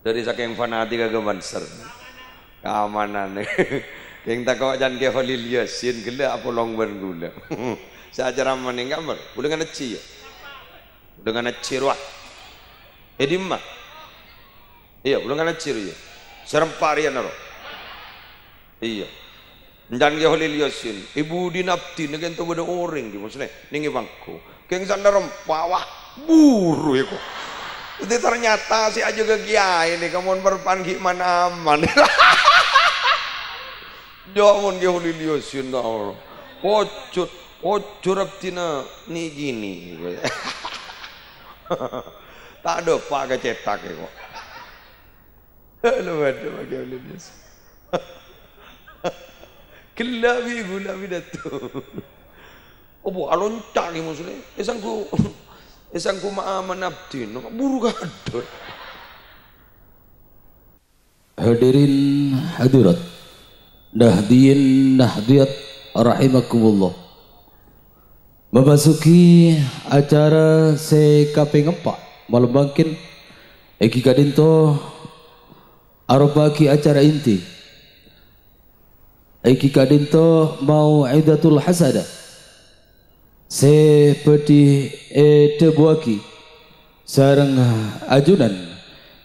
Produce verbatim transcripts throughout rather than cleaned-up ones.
Dhâri sakèng fanatik ka Banser. Kaamanan. Kèng tako' can Kè Kholil Yasin ghellâ' apolong bân ghulâ. Sè acaramana nèng kamar. Bulungan ajji, yâ? Bulungan ajji rowa. È dimma? Iyâ, bulungan ajji rowa, iyâ. Sè rempa' rèya noro'. Iyâ. Èncan Kè Kholil Yasin, è budina abdhina kènto bâdâ orèng, ghi, maksudnya, nèng è bangko. Kèng sanna rempa', wah, buru, yâ, kok. Dhâddhi ternyata sè ajâgâ kèyaè nèka mon parpan ghi' man-aman. Jâ' mon Kè Kholil Yasin, ta' Allah. Pojhut, pojhut abdhina nè-kènè. Ta' dâpa' ka cètak, yâ, kok. Halo, waduh, pakai oleh biasa. Ghellâ' bi' ghulâ pidato. Apa alonca' ngghi maksudnya? Èsangghu, èsangghu ma-, aman abdhina, buru kadhâr. Hadirin hadirat, nahdiyin nahdiyat rahimakumullah. Memasuki acara sè kapèng empa' malem mangkèn, èngghi ka'dinto aropa'aghi acara inti. Èngghi ka'dinto Mau'izatul Hasanah sè bhâdhi èdhâbuwâghi sareng ajunan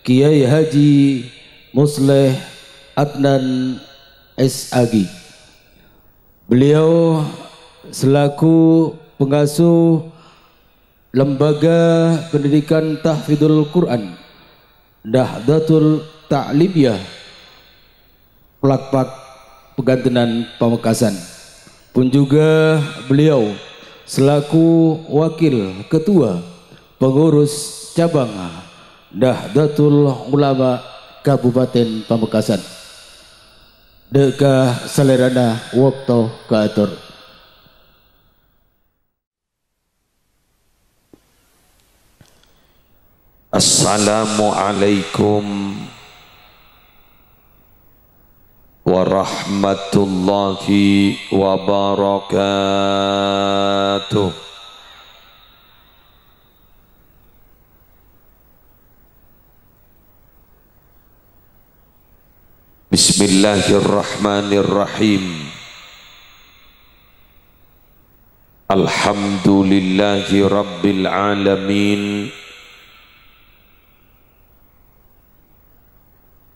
Kiai Haji Musleh Adnan S Agi. Beliau selaku pengasuh Lembaga Pendidikan Tahfidzul Quran Nahdlatul Ta'limiyah Plakpak Pegantènan Pamekasan. Pun juga beliau selaku Wakil Ketua Pengurus Cabang Nahdlatul Ulama Kabupaten Pamekasan. Dâ' ka salèrana bâkto kaator. Assalamualaikum warahmatullahi wabarakatuh. Bismillahirrahmanirrahim. Alhamdulillahi rabbil alamin.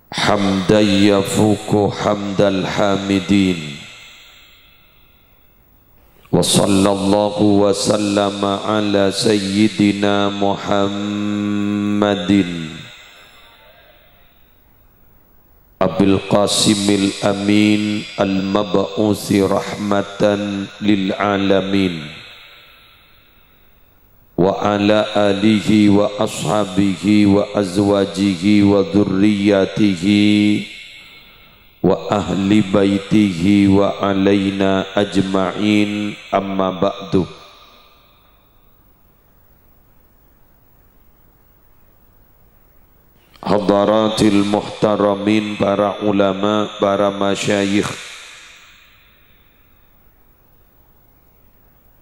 Hamdan yafuqu hamdal hamidin. Wa sallallahu wa sallama ala sayyidina Muhammadin Abil Qasimil Amin al-mab'usi rahmatan lil alamin, wa ala alihi wa ashabihi wa azwajihi wa dzurriyyatihi wa ahli baitihi wa alaina ajma'in, amma ba'du. Hadaratil muhtaramin, para ulama, para masyayikh,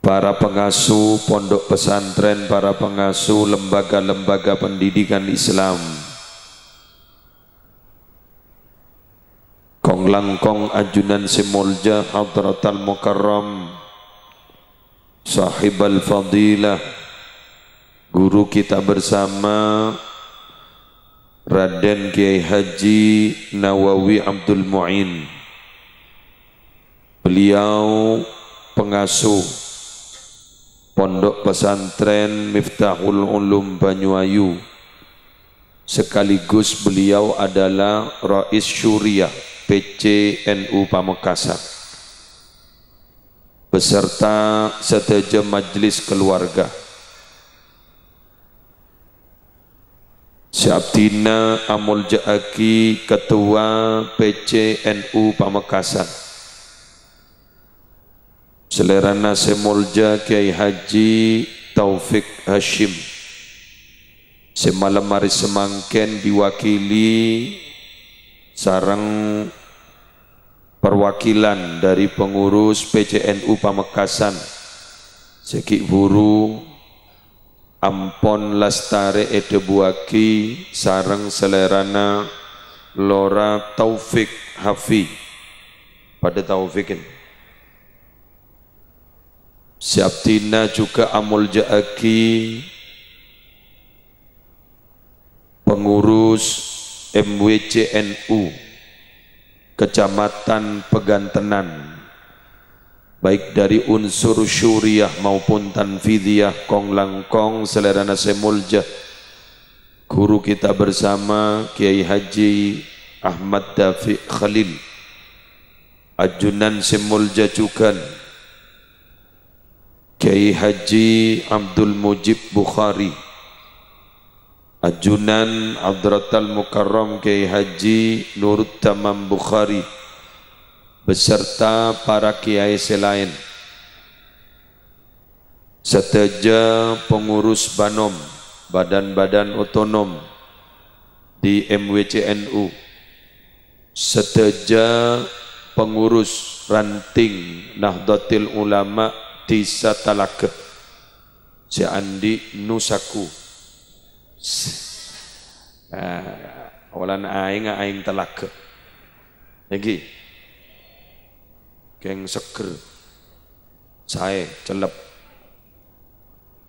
para pengasuh pondok pesantren, para pengasuh lembaga-lembaga pendidikan Islam, kong-langkong ajunan sè molja, hadratal mukarram, sahibal fadilah, guru kita bersama, Raden Kiai Haji Nawawi Abdul Muin. Beliau pengasuh Pondok Pesantren Miftahul Ulum Banyuayu, sekaligus beliau adalah Rais Syuriah P C N U Pamekasan, beserta sadhâjâ majelis keluarga. Sè abdhina amolja'aghi Ketua P C N U Pamekasan, salèrana sè molja Kiai Haji Taufik Hasyim, sè malem arè samangkèn diwakili sareng perwakilan dari pengurus P C N U Pamekasan sè ghi' bhuru Ampon lastarè èdhâbuwâghi sareng salèrana Lora Taufik Hafi. Padâ Taufikin. Sè abdhina jhughân amolja'aghi pengurus M W C N U Kecamatan Pegantenan, baik dari unsur syuriyah maupun tanfidiyah, kong-langkong salèrana sè molja, guru kita bersama, Kiai Haji Ahmad Dafiq Khalil, ajunan sè molja jhughân, Kiai Haji Abdul Mujib Bukhari, ajunan Hadratal Mukarram Kiai Haji Nurut Tamam Bukhari, beserta para kiai sè laèn. Sadhâjâ pengurus banom, badan-badan otonom di M W C N U, sadhâjâ pengurus ranting Nahdlatul Ulama Dhisa Talaga sè andi' Nusaku. Ah, polana aèngnga aèng talaga. Èngghi. Kèng seger. Saè, cellep.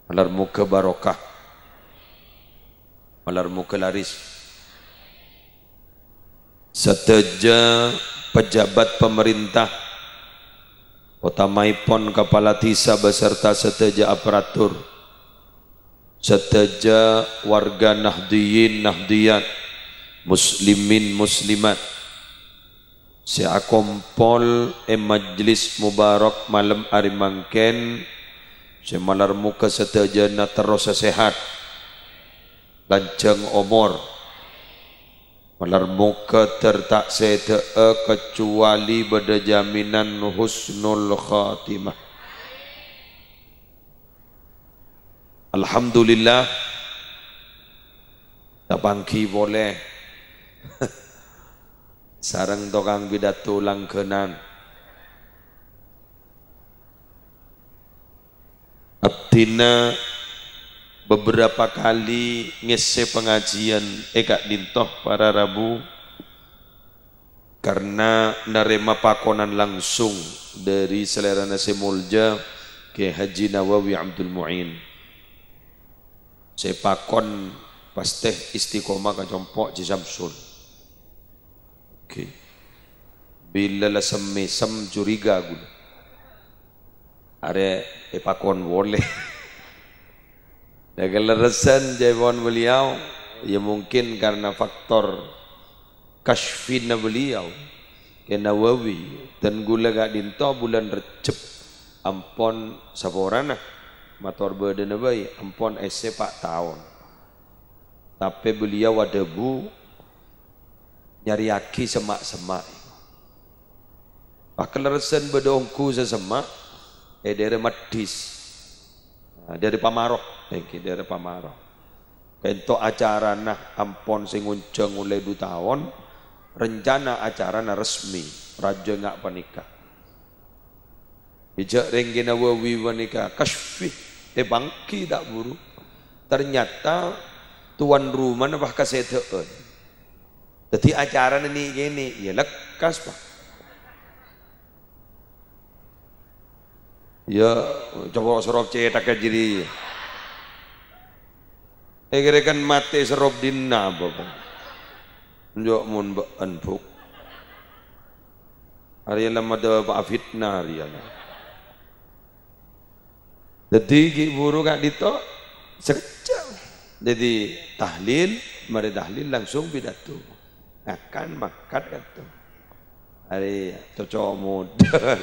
Malar moghâ barokah. Malar moghâ laris. Sadhâjâ pejabat pemerintah, otamaèpon kapala dhisa beserta sadhâjâ aparatur, sadhâjâ warga Nahdliyin Nahdliyat, muslimin muslimat, sè akompol è majlis mubarak malem arè mangkèn, sè malar moghâ sadhâjâna terrosa sehat, lanjhâng omor. Malar moghâ dhâr ta' sèdhâ'â kacuwali bâdâ jaminan husnul khatimah. Alhamdulillah, tapangghi polè sareng tokang pidato langghânan. Abdhina beberapa kali ngèssè pangajiân è ka'dinto para rabu, karna narèma pakonan langsung dâri salèrana sè molja Kiai Haji Nawawi Abdul Muin. Sè pakon pastè istiqomah ka compo' Ji Samsul. Oke. Bilâ la sem-mèsem curiga ghulâ. Arè èpakon polè. Nah, kalerressan ca'èpon beliau, ya mungkin karena faktor kasyfina beliau, Kè Nawawi, dân ghulâ ka'dinto bulân Rejjeb ampon saporana, mator bâdâna bhâi, ampon èssè pa' taon. Tapè beliau adhâbu, nyarèyaghi semma'-semma'. Pas kalerressan bâdâ ongghu sè semma' è dhaèra Maddhis. Nah, dâri Pamaro, èngghi, dhaèra Pamaro. Ka'dinto acarana ampon sè ngonjhâng ollè du taon, rencana acarana resmi, rajâ nga' panèka. Èjhâ' rèng Kè Nawawi panèka kasyfi, èpangghi ta' buru. Ternyata tuan rumana pas kasèdhâ'ân. Dhâddhi acarana nè'-kènè', ya lekkas, Pak. Ya, coba serop cèthagghâ jârèya. Èkèrèkan matè serop dinna, Bapak. Njok mon bâ'ân, Bu'. Arèya la madâ pa' fitnah arèya la. Dhâddhi ghi' buru ka'dinto sakejjhâ'. Dhâddhi tahlil, marè tahlil langsung pidato. Ngakan, mangkat ka'dinto. Arè cocok modâ.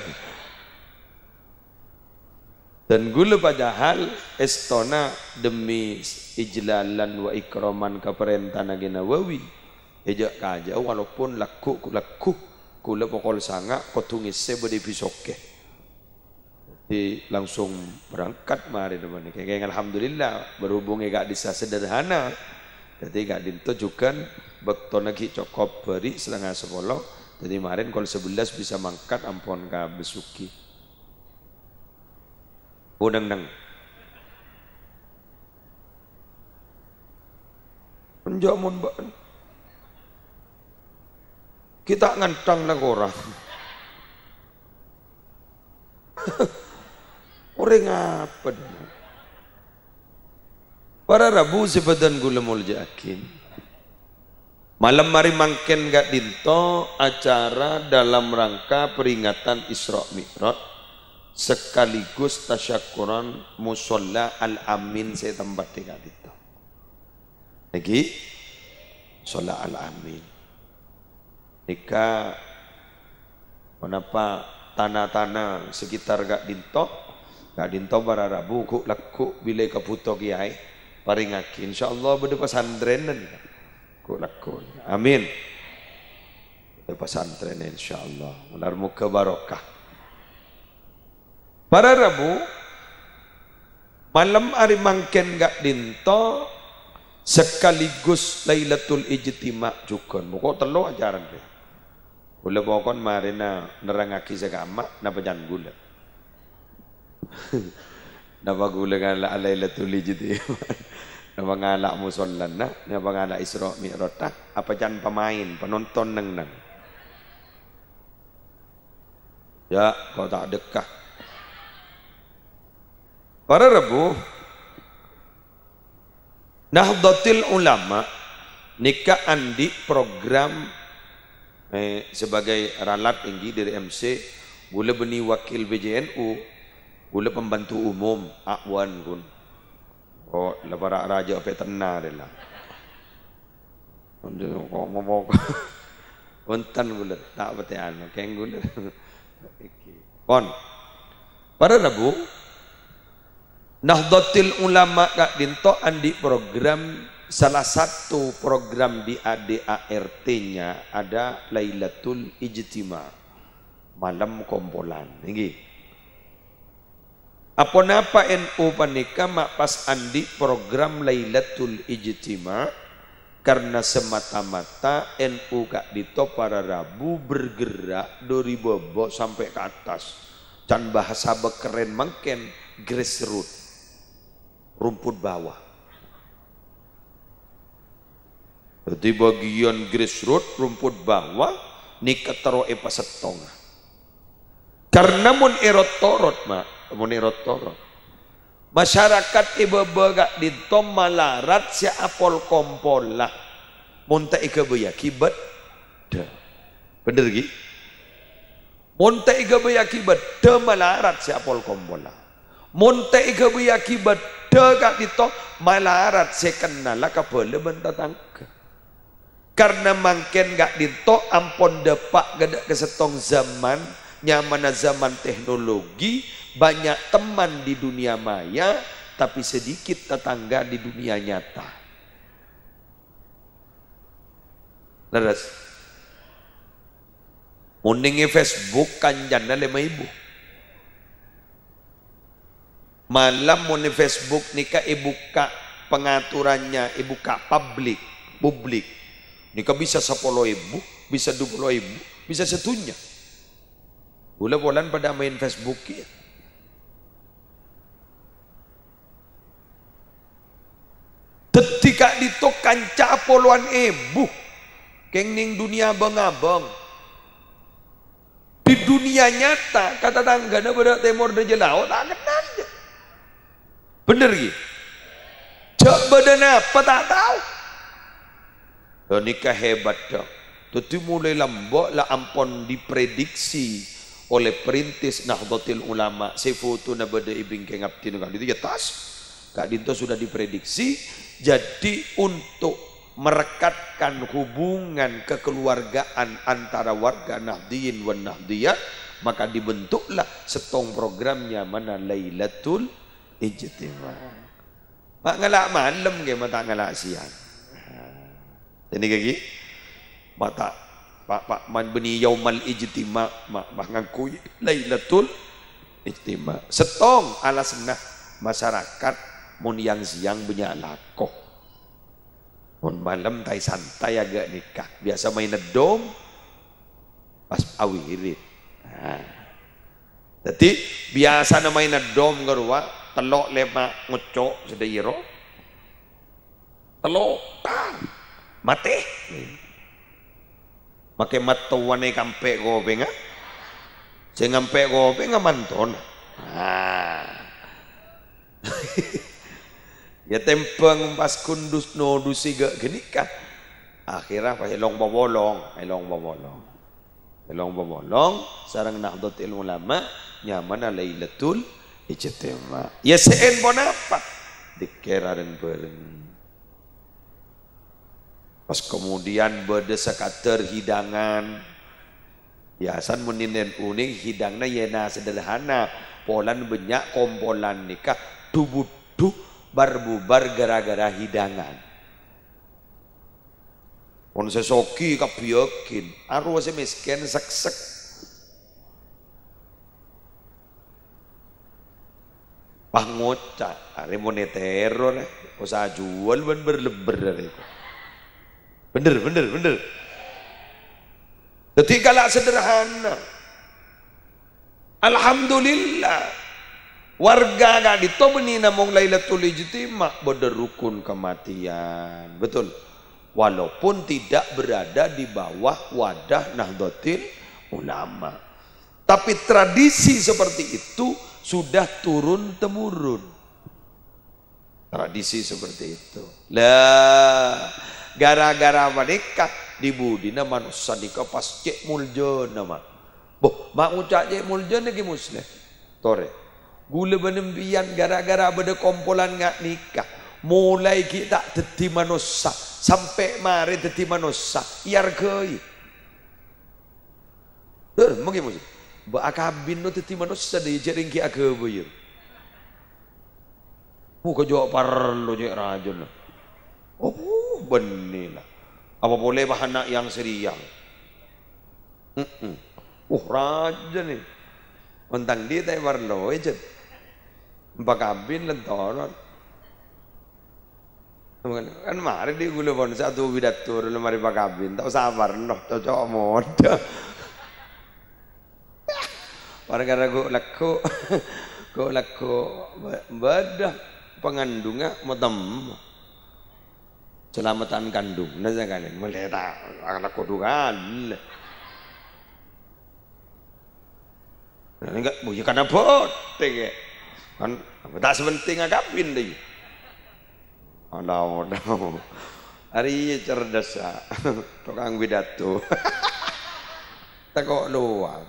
Dân ghulâ padahal èstona dhemmi ijlalan wa ikraman ka parèntana Kè Nawawi, èjhâ'-kajhâ'â walaupun lagghu', lagghu' ghulâ pokol sanga' kodhu ngèssè bâdâ è Bisoke. Dhâddhi langsung berangkat marè panèka. Kèng alhamdulillah, berhubung è ka'dissa sederhana, dhâddhi ka'dinto jhughân bâktona ghi' cokop bâri' satengnga sapolo, dhâddhi marèn kol sabellas bisa mangkat ampon ka Besuki. Oneng-neng. Enjâ' mon bâ'na. Kita ngantang la korang. Orèng apa, dâ'? Para rabu sè bâdhân kaulâ molja'aghi. Malem arè mangkèn ka'dinto acara dalam rangka peringatan Isra Mi'raj sekaligus tasyakkuran Musholla Al-Amin sè ètempattè ka'dinto. Nèka Musholla Al-Amin. Nèka ponapa tana-tana sekitar ka'dinto, ka'dinto para rabu ghu'-lagghu' bilâ èkabhuto kèyaè, parèngaghi. Insyaallah bâdâ pasantrènan. Ghu'-lagghu'. Amin. Bâdâ pasantrèn insyaallah. Moghâ barokah. Para rabu, malem arè mangkèn ka'dinto sekaligus Lailatul Ijtima' jhughân. Pokok tello' acarana rèya. Kaulâ pokon marèna nerrangaghi sè ka'emma, napa can kaulâ. Napa kaulâ ngala' Lailatul Ijtima'? Napa ngala' mushollana? Napa ngala' Isra Mi'rajna? Apa can pemain, penonton neng-neng? Ya, kok ta' dhekka. Para rabu, Nahdlatul Ulama nèka andi' program, eh, sebagai ralat èngghi dâri M C, kaulâ bânnè wakil B J N U, kaulâ pembantu umum, Awan, kun. Oh, la para' rajâ pètenna rè la. Kok ngomong. Wonten kaulâ, ta' patè anu, kèng kaulâ. Iki. Pon. Para rabu, Nahdlatul Ulama ka'dinto andi' program, salah satu program di A D A R T-nya ada Lailatul Ijtima', malem kompolan. Èngghi. Aponapa N U panèka ma' pas andi' program Lailatul Ijtima'? Karena semata-mata N U ka'dinto para rabu bergerak dâri bâbâ sampè' ka attas. Can bahasa bâkeren mangkèn, grassroot, rumput bawah. Dhâddhi, bâgiyân grassroot, rumput bawah, nèka terro èpasèttonga. Karena mon èrot-torot, Ma', mon èrot-torot, masyarakat è bâbâ ka'dinto malarat sè apol-kompolla, mon ta' èghâbâyyâghi bâddhâ. Bhender, ghi? Mon ta' èghâbâyyâghi bâddhâ malarat sè apol-kompolla. Mon ta' èghâbâyyâghi bâddhâ ka'dinto malarat sè kennala kabâlâ bân tatangghâ. Karna mangkèn ka'dinto ampon dâpa' ka dâ' ka sèttong zaman, nyamana zaman teknologi, banyak teman di dunia maya, tapi sedikit tetangga di dunia nyata. Lerres. Mon neng è Facebook kancana lèma èbu. Malam mon è Facebook nèka èbukka' pengaturannya, èbukka' publik, publik. Nèka bisa sapolo èbu, bisa dupolo èbu, bisa sadhunnya. Kaulâ polana padâ maèn Facebook kèya. Dhâddhi ka'dinto kanca polowan èbu kèng neng dunnya abâng-abâng. Di dunia nyata, ka tatanggana bâdâ tèmor dâjâ lao', ta' kennal, jâ. Bhender, ghi? Jâ' bâdâ napa, ta' tao. Ghânèka hebat, dâ. Dhâddhi, molaè lambâ' la ampon diprediksi oleh perintis Nahdlatul Ulama, sè fotona bâdâ è bingkèng abdhina ka'dinto, yâ, tas. Ka'dinto sudah diprediksi. Jadi, untuk merekatkan hubungan kekeluargaan antara warga Nahdliyin wan Nahdliyat, maka dibentuklah sèttong program nyamana Lailatul Ijtima'. Ma' ngala' malem, ghi, ma' ta' ngala' sèyang. Ghânèka, ghi? Ma' ta', pa', pa', man bânnè Yaumal Ijtima', ma', ma' ngangghuy Lailatul Ijtima'. Sèttong alasanna, masyarakat mon yang-sèyang bânnya' lako. Mon malem ta' santai ghânèka. Biasa maèn eddhom, pas awirid. Nah. Dhâddhi, biasana maèn eddhom ka rowa, tello' lèma' ngocco' sè dâ' iyâ ro. Tello, tar. Matè. Makè mattowana èkampè' kopèngnga. Sè ngampè' kopèngnga mantona. Ah. Ya tèmbhâng pas ghun dus-, nodusè ghâ-, ghânèka. Akhirnya pas èlong-papolong, èlong-papolong. Èlong-papolong sareng Nahdlatul Ulama nyamana Lailatul Ijtima. Ya sèèn ponapa? Dzikir rèng-bhâreng. Pas kemudian bâdâ sakadar hidangan. Biasana mon è N U nè hidanganna yèna sederhana, polana bânnya' kompolan nèka du-budhu bar-bubar gara-gara hidangan. Mon sè soghi kabbhi yakin, arowa sè mèskèn seksek. Pas ngoca', arè mon èteror, eh, osa juwâl bân bher-lebbher arè. Bhender, bhender, bhender. Dhâddhi kala sederhana. Alhamdulillah. Warga ka'dinto bânnè namong Lailatul Ijtima bâdâ rukun kematian. Betul. Walaupun tidak berada di bawah wadah Nahdlatul Ulama. Tapi tradisi seperti itu sudah turun-temurun. Tradisi seperti itu. Lah, gara-gara panèka, di budina manossa nèka pas cè' moljâna, Ma'. Boh, ma' ngoca' cè' moljâna Ki Musleh. Torè. Ghulâ bân empèyan gara-gara bâdâ kompolan nga' nèka, molaè ghi' ta' dhâddhi manossa, sampè' marè dhâddhi manossa, èarghâi. Dur, mangkè mos. Bâ' akabin no dhâddhi manossa dâ' iyâ jhâ' rèng ghi' aghâbây, yâ. Moghâ jhâ' parlo cè' rajâna. Oh, bânnè la. Apa polè bâ' ana' yang serial? Heeh. Uh, rajâna. Ontang dhi' ta' èparloè, Jân? Pakabin lentoron. Kan marè dhi' ghulâ pon sè adu pidato, la marè pakabin, ta' osa parlo, cocok modâ. Parkara ghu'-lagghu', ghu'-lagghu' bâ-, bâdâ pangandungnga matemmo. Salameddhân kandungnga sakalèyan, molaè ta' lagghu' dhughâl. Nah, enggak, oh, ya, karena botek, ya. Kan, ta' sè pentèng akabin, dâ'. Alah, alah. Arèya cerdas, sa. Tokang pidato. Tako' lowang.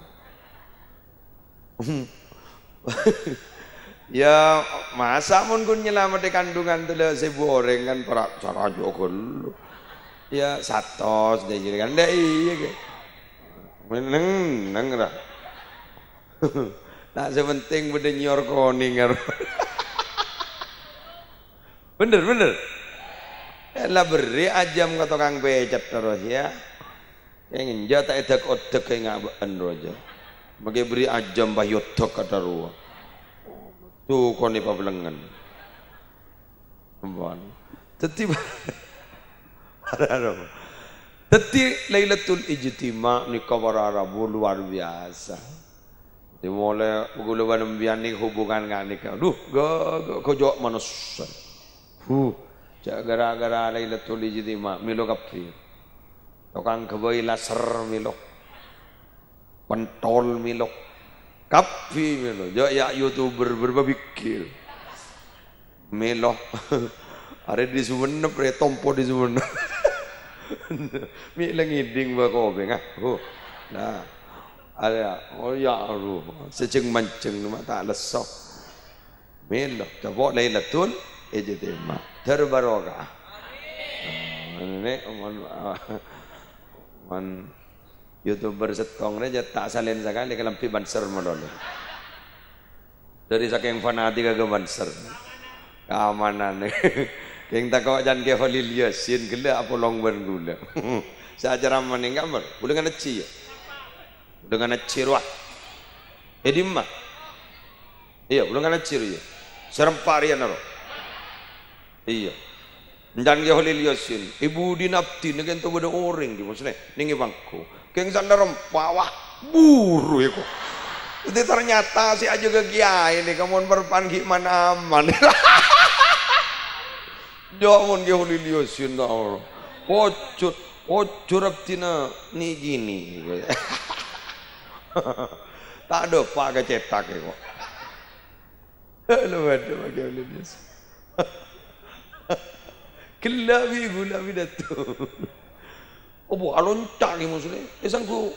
Ya, masa' mon ghun nyalameddhi kandungan tella' sèbu orèng kan para' cara jhughâl. Ya, satos, dâ' iyâ kan. Dâ' iyâ, ghi. Neng, neng, ra. Ta' sè pentèng bâdâ nyèyor konèng, karo. Bhender, bhender. Eh, la berri' ajâm ka tokang pècèt terros, ya. Kèng enjâ' ta' èdhâk-odhâk kèng abâ'ân rowa, jâ. Makè berri' ajâm pas èodhâk ka terrowa. Tokonè pablengngen. Ampon. Dhâddhi, para rabu. Dhâddhi Lailatul Ijtima nèka para rabu luar biasa. Dimolaè ghulâ bân empèyan nèka hubungan nga' nèka. Adu, ga-, ga-, ghâjâ' manossa. Huh, jhâ' gara-gara Lailatul Ijtima, mèlo kabbhi. Tokang ghâbây laser mèlo. Pentol mèlo. Kabbhi mèlo. Jhâ' ya' YouTuber bârbâ bikir. Mèlo. Arè dâri Sumenep, rè tompo dâri Sumenep. Mè' la ngèdhing bâ' kopèng, ah. Huh. Nah. Arè, oh, ya Allah. Sè jhâng-manjhâng ma' ta' lesso. Mèlo. Coba Lailatul Ijtima. Ter barokah. Nah, ini, mon, mon YouTuber sèttong rè jhâ' ta' salèn sakalè kalambhi Banser malolo. Dâri sakèng fanatikka ka Banser. Keamanan. Kèng tako' can Kè Kholil Yasin ghellâ' apolong bân ghulâ. Sè acaramana nèng kamar. Bulungan ajhi, ya. Bulungan ajhi rowa. È dimma? Iyâ, bulungan ajhi rowa, iyâ. Sè rempa' rèya noro'. Iyâ. Encan Kè Kholil Yasin, è budina abdhina kènto bâdâ orèng, Kè Musleh, nèng è panggung. Kèng sandhâr rempa', wah, buru èko. Dhâddhi ternyata sè ajâgâ kiyaè nèka mon perpan ghi' man-aman. Jâ' mon Kè Kholil Yasin, ta' ora. Pojhur, pojhur abdhina nè'-kènè'. Ta' dâpa' ka cètak, kok. Lho, bâdâ Pak Kè Kholil Yasin. Ghellâ' bi' ghulâ pidato. Apa alonca' Kè Muslim? Èsangghu,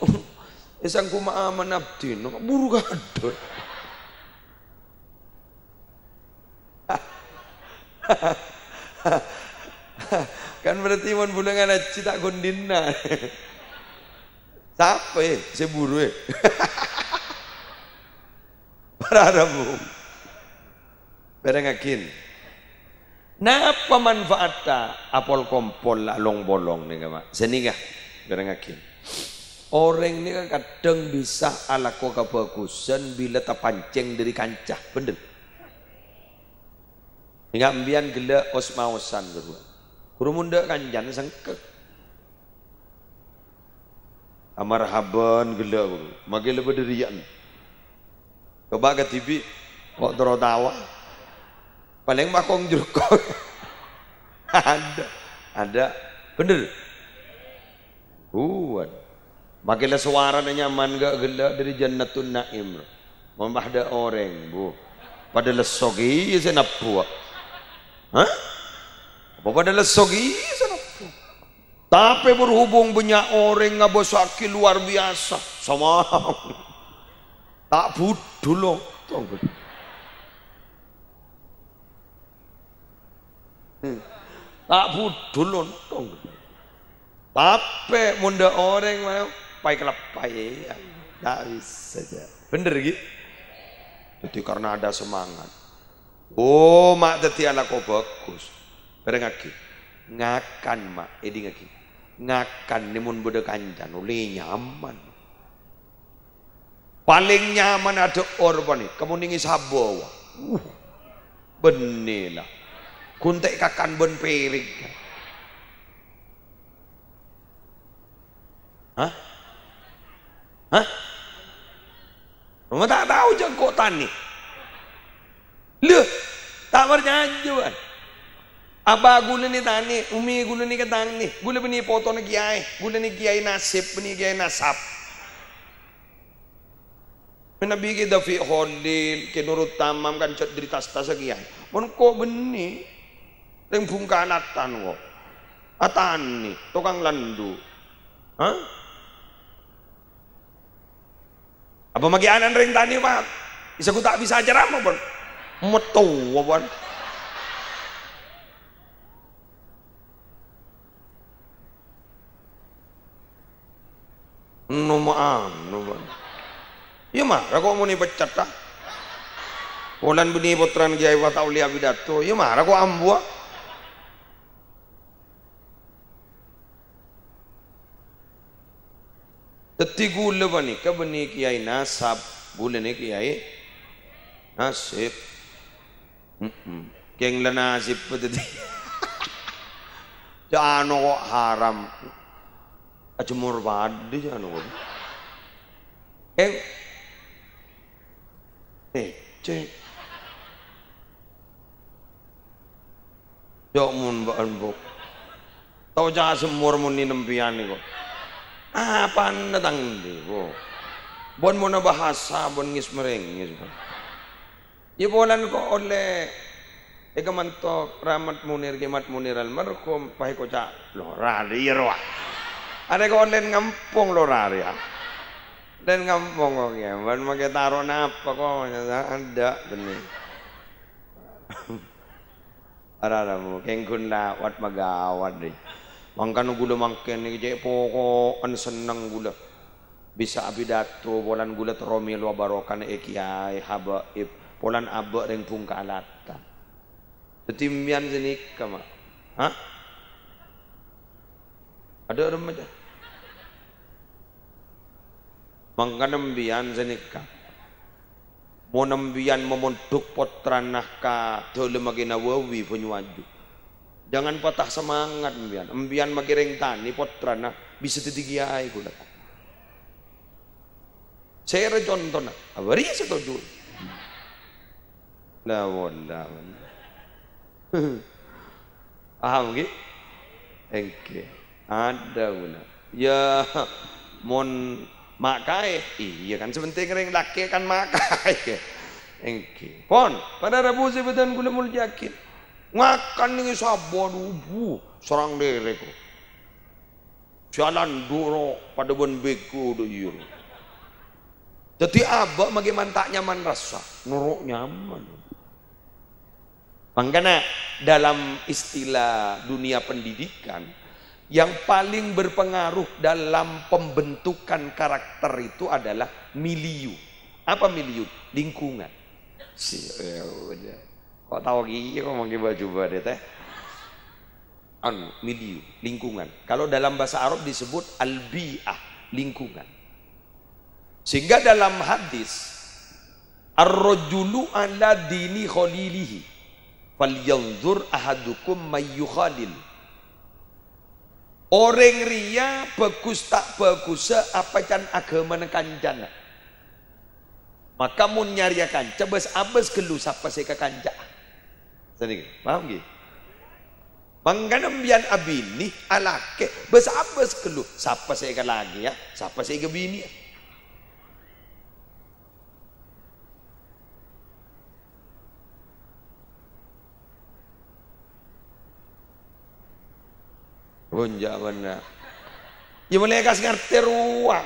èsangghu ma-, aman abdhina, buru kadhâ'. Kan berarti mon bulângan hajji ta' ghun dinna'. Sapa, è, sè buru, è? Para rabu. Bârângngaghi. Napa manfaatta apol-kompol la long-bolong nèka, Ma'? Sanèka, bârângngaghi. Orèng nèka kadhâng bisa alako kabhâghusân bilâ tapancèng dâri kanca, bhender? Èngghâ' empèyan ghellâ' os-maosan, ghuru. Ghuru mon dâ' kancana sengkek. Amarhaban ghellâ', ghuru. Maghi la bâdâ rèya'na. Coba kadhibi', kok terro tawa. Palèng makong jurko. Adâ', adâ'. Bhender? Buwân. Maghi la sowarana nyaman ghâ-, ghellâ' dâri Jannatun Na'im. Mon padâ orèng, bu. Padâ lesso kèya sè nebbhuwâ. Hah? Apa padâ lesso kèya sè nebbhuwâ? Tapè berhubung bânnya' orèng ngabâsaghi luar biasa, sama. Ta' budhu lontong. Hmm. Ta' budhu lontong. Tapè mon dâ' orèng, ma-, pay-kaleppaè, iyâ. Ta' bisa, jâ. Bhender, ghi? Jadi, karena ada semangat. Oh, ma' daddi alako bhâghus. Bârângngaghi. Ngakan, Ma', èdingngaghi. Ngakan nè mon bâdâ kancana, ollè nyaman. Palèng nyaman adâ' or panèka mon nèng è sabâ, wa. Uh, bânnè la. Ghun ta' èkakan bân pèrèk. Hah? Hah? Roma ta' tao jâ' engko' tanè. Lho, ta' parcajâ, bân. Abâ ghulâ nè tanè, ummi ghulâ nè ka tanè. Ghulâ bânnè potona kèyaè, ghulâ nè kèyaè nasib, bânnè kèyaè nasab. Manabi Kè Dafiq Kholil, Kè Nurut Tamam kan jhât dâri tas-tassa kèyaè. Mon engko' bânnè, rèng Bhungkalatan ko'. Atanè, tokang landu'. Hah? Apa maghi ana'na rèng tanè, Pak? Bisa ghu ta' bisa acarama, pon? Mettowa, pon. Anu ma-, anu, pon. Iyâ mara ko' mon èpeccet, ta? Polana bânnè pottrana Kèyaè Fataulia Pidato, iyâ mara ko' ambuwâ. Dhâddhi ghulâ panèka bânnè kèyaè nasab, ghulâ nè kèyaè nasib. Mm-mm. Kèng la nasib dhâddhi. Jâ' anu ko' haram. Ajemmor paḍâ jâ' anu ko'. Kèng. Eh, cè'. Jâ' mon bâ'ân, Bu. Tao ca' semmor mon nènem pèyan nèko. Apana tang andi', Bu? Bân mona bahasa, bân ngis-mèrèngis, Bu. Iyâ polana ko' ollè èkamanto Rahmat Munir, Kè Mat Munir almarhum, pas èkoca' lora rèya rowa. Arè ko' ollè ngampong lora rèya. Ollè ngampong ko' kèya, bân makè taro napa ko', adâ' bânnè. Araramu, kèng ghun lawat magawat, dhi. Mangkana ghulâ mangkèn nèkè cè' poko'en senneng ghulâ. Bisa apidato, polana ghulâ terro mèlowa barokana è kèyaè, habaib, polana abâ' rèng Bhungkalatan. Dhâddhi, empèyan sanèka, Ma'. Hah? Adâ' remma, ca'? Mangkana empèyan sanèka. Mon empèyan mamondhuk pottrana ka dâlemma Kè Nawawi Banyuwanju, jangan patah semangat empèyan. Empèyan makè rèng tanè pottrana bisa dhâddhi kèyaè ghulâ. Sèra contona, abâri satoju. La walla. Paham, ngghi? Èngghi. Ada guna. Ya, mon ma' kaè, iyâ kan, sè pentèng rèng lakè' kan ma' kaè. Èngghi. Pon, para rabu sè bâdhân kaulâ molja'aghi. Ngakan nèng sabâ, bu, sareng lèrèk. Sè alandu' ro padâ bân bego dâ' iyâ ro. Dhâddhi abâ' maghi man ta' nyaman rassa, noro' nyaman. Mangkana dalam istilah dunia pendidikan, yang paling berpengaruh dalam pembentukan karakter itu adalah milieu. Apa milieu? Lingkungan. Si, ya udah. Kok tao ghi kok mangkè bâjâ bâdâ tèh? Anu, milieu, lingkungan. Kalau dalam bahasa Arab disebut al-bi'ah, lingkungan. Sehingga dalam hadis, "Ar-rajulu ala dini khalilihi, falyanzur ahadukum may yukhalil." Orèng rèya bhâghus ta' bhâghussa apa can aghâmana kancana. Maka mon nyarèya kanca, bâs-abâs ghâllu sapa sè èkakanca'a. Sanèka, paham ghi? Mangkana sampèyan abinè, alakè, bâs-abâs ghâllu sapa sè èkalakèya, sapa sè èkabinèya. Bonja' bânna. Yâ, molaè kas ngartè rowa.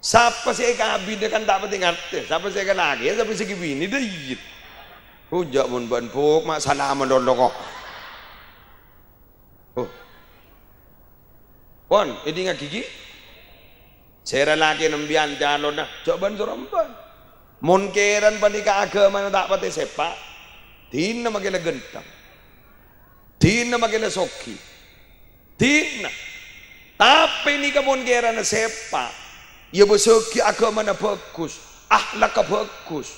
Sapa sè èkabinè kan ta' patè ngartè. Sapa sè èkalakèya, sapa sè èkabinè, dâ' iyâ. Bonja' mon bân buk, ma' salama lolo kok. Oh. Pon, èdingngaghi ghi. Sèra lakè sampèyan calonna, jhâ' bân-sorombân. Mon kèran panèka aghâmana ta' patè sèpa', dinah makè la ghântheng. Dinah makè la soghi. Dinah. Tapè nèka mon kèrana sèpa', yâ bâsaghi aghâmana bhâghus, akhlakka bhâghus.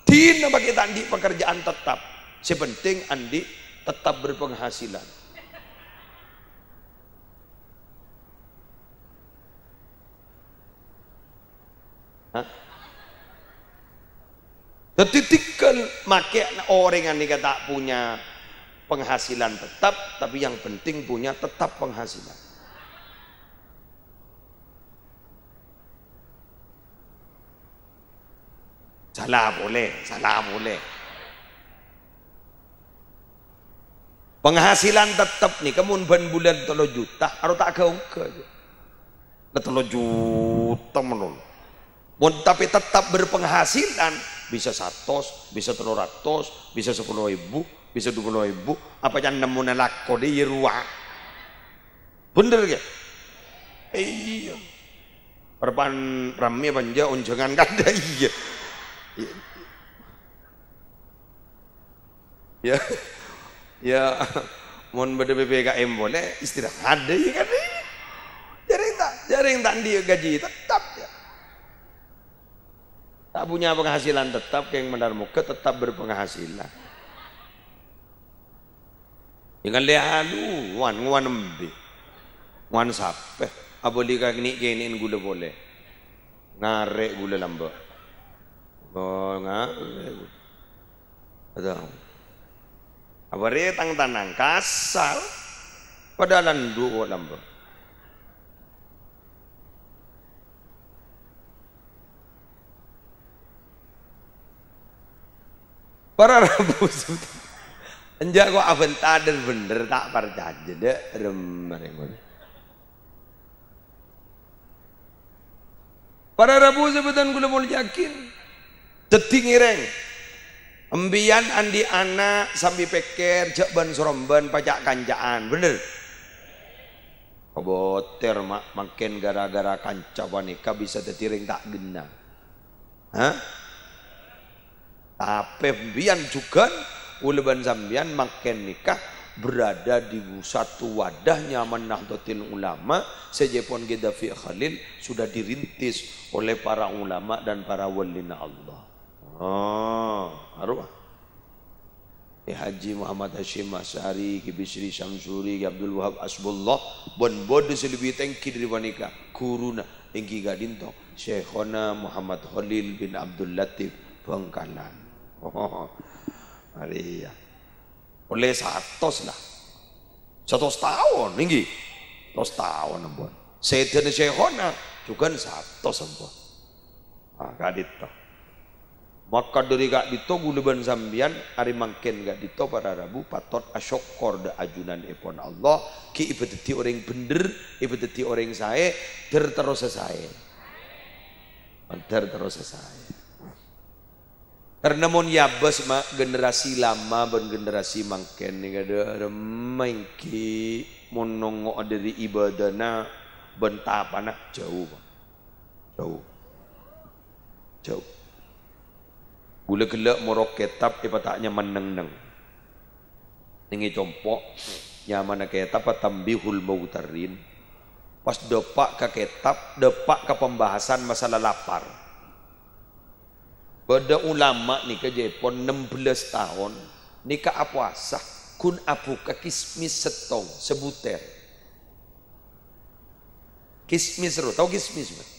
Dinah makè ta' andi' pekerjaan tetap. Sè penting andi' tetap berpenghasilan. Hah? Dhâddhi, dhingghâl makè orèng ghânèka ta' punya penghasilan tetap, tapi yang penting punya tetap penghasilan. Sala polè, sala polè. Penghasilan tetep nèka mon bân bulân tello juta, aro ta' ga-ongga. Nah, tello juta malolo. Mon tapè tetep berpenghasilan, bisa satos, bisa tello ratos, bisa sapolo èbu, bisa dupolo èbu, apa can nemmona lako dhi iyâ rowa. Bhender, ghi? Iyâ. Repan rammè apa enjâ' onjhângan kadhâ, iyâ. Yâ. Yâ, mon bâdâ P P K M polè, istirahat dâ' iyâ kan. Jhâreng ta', jhâreng ta' andi' ghâji, tetep, yâ. Ta' punya penghasilan tetap, kèng mandhâr moghâ tetap berpenghasilan. Yâ ngalèya halu, ngowan, ngowan embi'. Ngowan sapè. Abâli ka kènè'-kènè'en ghulâ polè. Ngarè' ghulâ lambâ'. Oh, ngarè' ghulâ. Adâ. Abârè tang-tanang, kasal. Padahal anḍu' kok lambâ'. Para rabu sut-, enjâ' kok abhânta dhân-bhendher ta' parcajâ, dâ' remma rèng. Para rabu sè bhâdhân kaulâ molja'aghi, dhâddhi ngèrèng. Empèyan anḍi' ana' sambi pèkkèr jhâ' bân-sorombân paca'-kanca'an, bhender? Kabâtèr, ma', mangkèn ghârâ-ghârâ kanca panèka bisa dhâddhi rèng ta' ghenna. Hah? Tapè empèyan jhughân, kaulâ bân sampèyan mangkèn nèka berada di satu wadah nyamana Nahdlatul Ulama, sè jhâ' pon Gheddafi Khalil sudah dirintis oleh para ulama dan para walina Allah. Oh, arowa. Kè Haji Muhammad Hasyim Asy'ari, Kè Bisri Syamsuri, Kè Abdul Wahab Hasbullah, bân bâdâ sè lebbi tèngghi dhâri panèka, ghuruna èngghi ka'ḍinto Syaikhona Muhammad Khalil bin Abdul Latif Bhângkalan. Arèya. Ollè satos la. Satos taon, ènggi. Satos taon, ampon. Sèdhâna Syaikhona, jhughân satos, ampon. Ah, ka'dinto. Maka dhâri ka'dinto ghulâ bân sampèyan arè mangkèn ka'dinto para rabu patot asokkor dâ' ajunanèpon Allah, ghi' èpadhâddhi orèng bhendher, èpadhâddhi orèng saè, dhâr terrosa saè. Dhâr terrosa saè. Karna mon èabâs, ma', generasi lama bân generasi mangkèn nèka dâ' remma ènggi mon nongngo'a dhâri ibadana bân tapana jhâu, jhâu, jhâu. Ghulâ ghellâ' morok kètab èpata' nyaman neng-neng. Nèng è compo', nyamana kètab Tanbihul Mughtarrin. Pas dâpa' ka kètab, dâpa' ka pembahasan masalah lapar. Bâdâ ulama nèka jhâèpon nem bellâs taon nèka apowasa, ghun abhuka kismis sèttong, sabutèr. Kismis ro, tao kismis, Pak?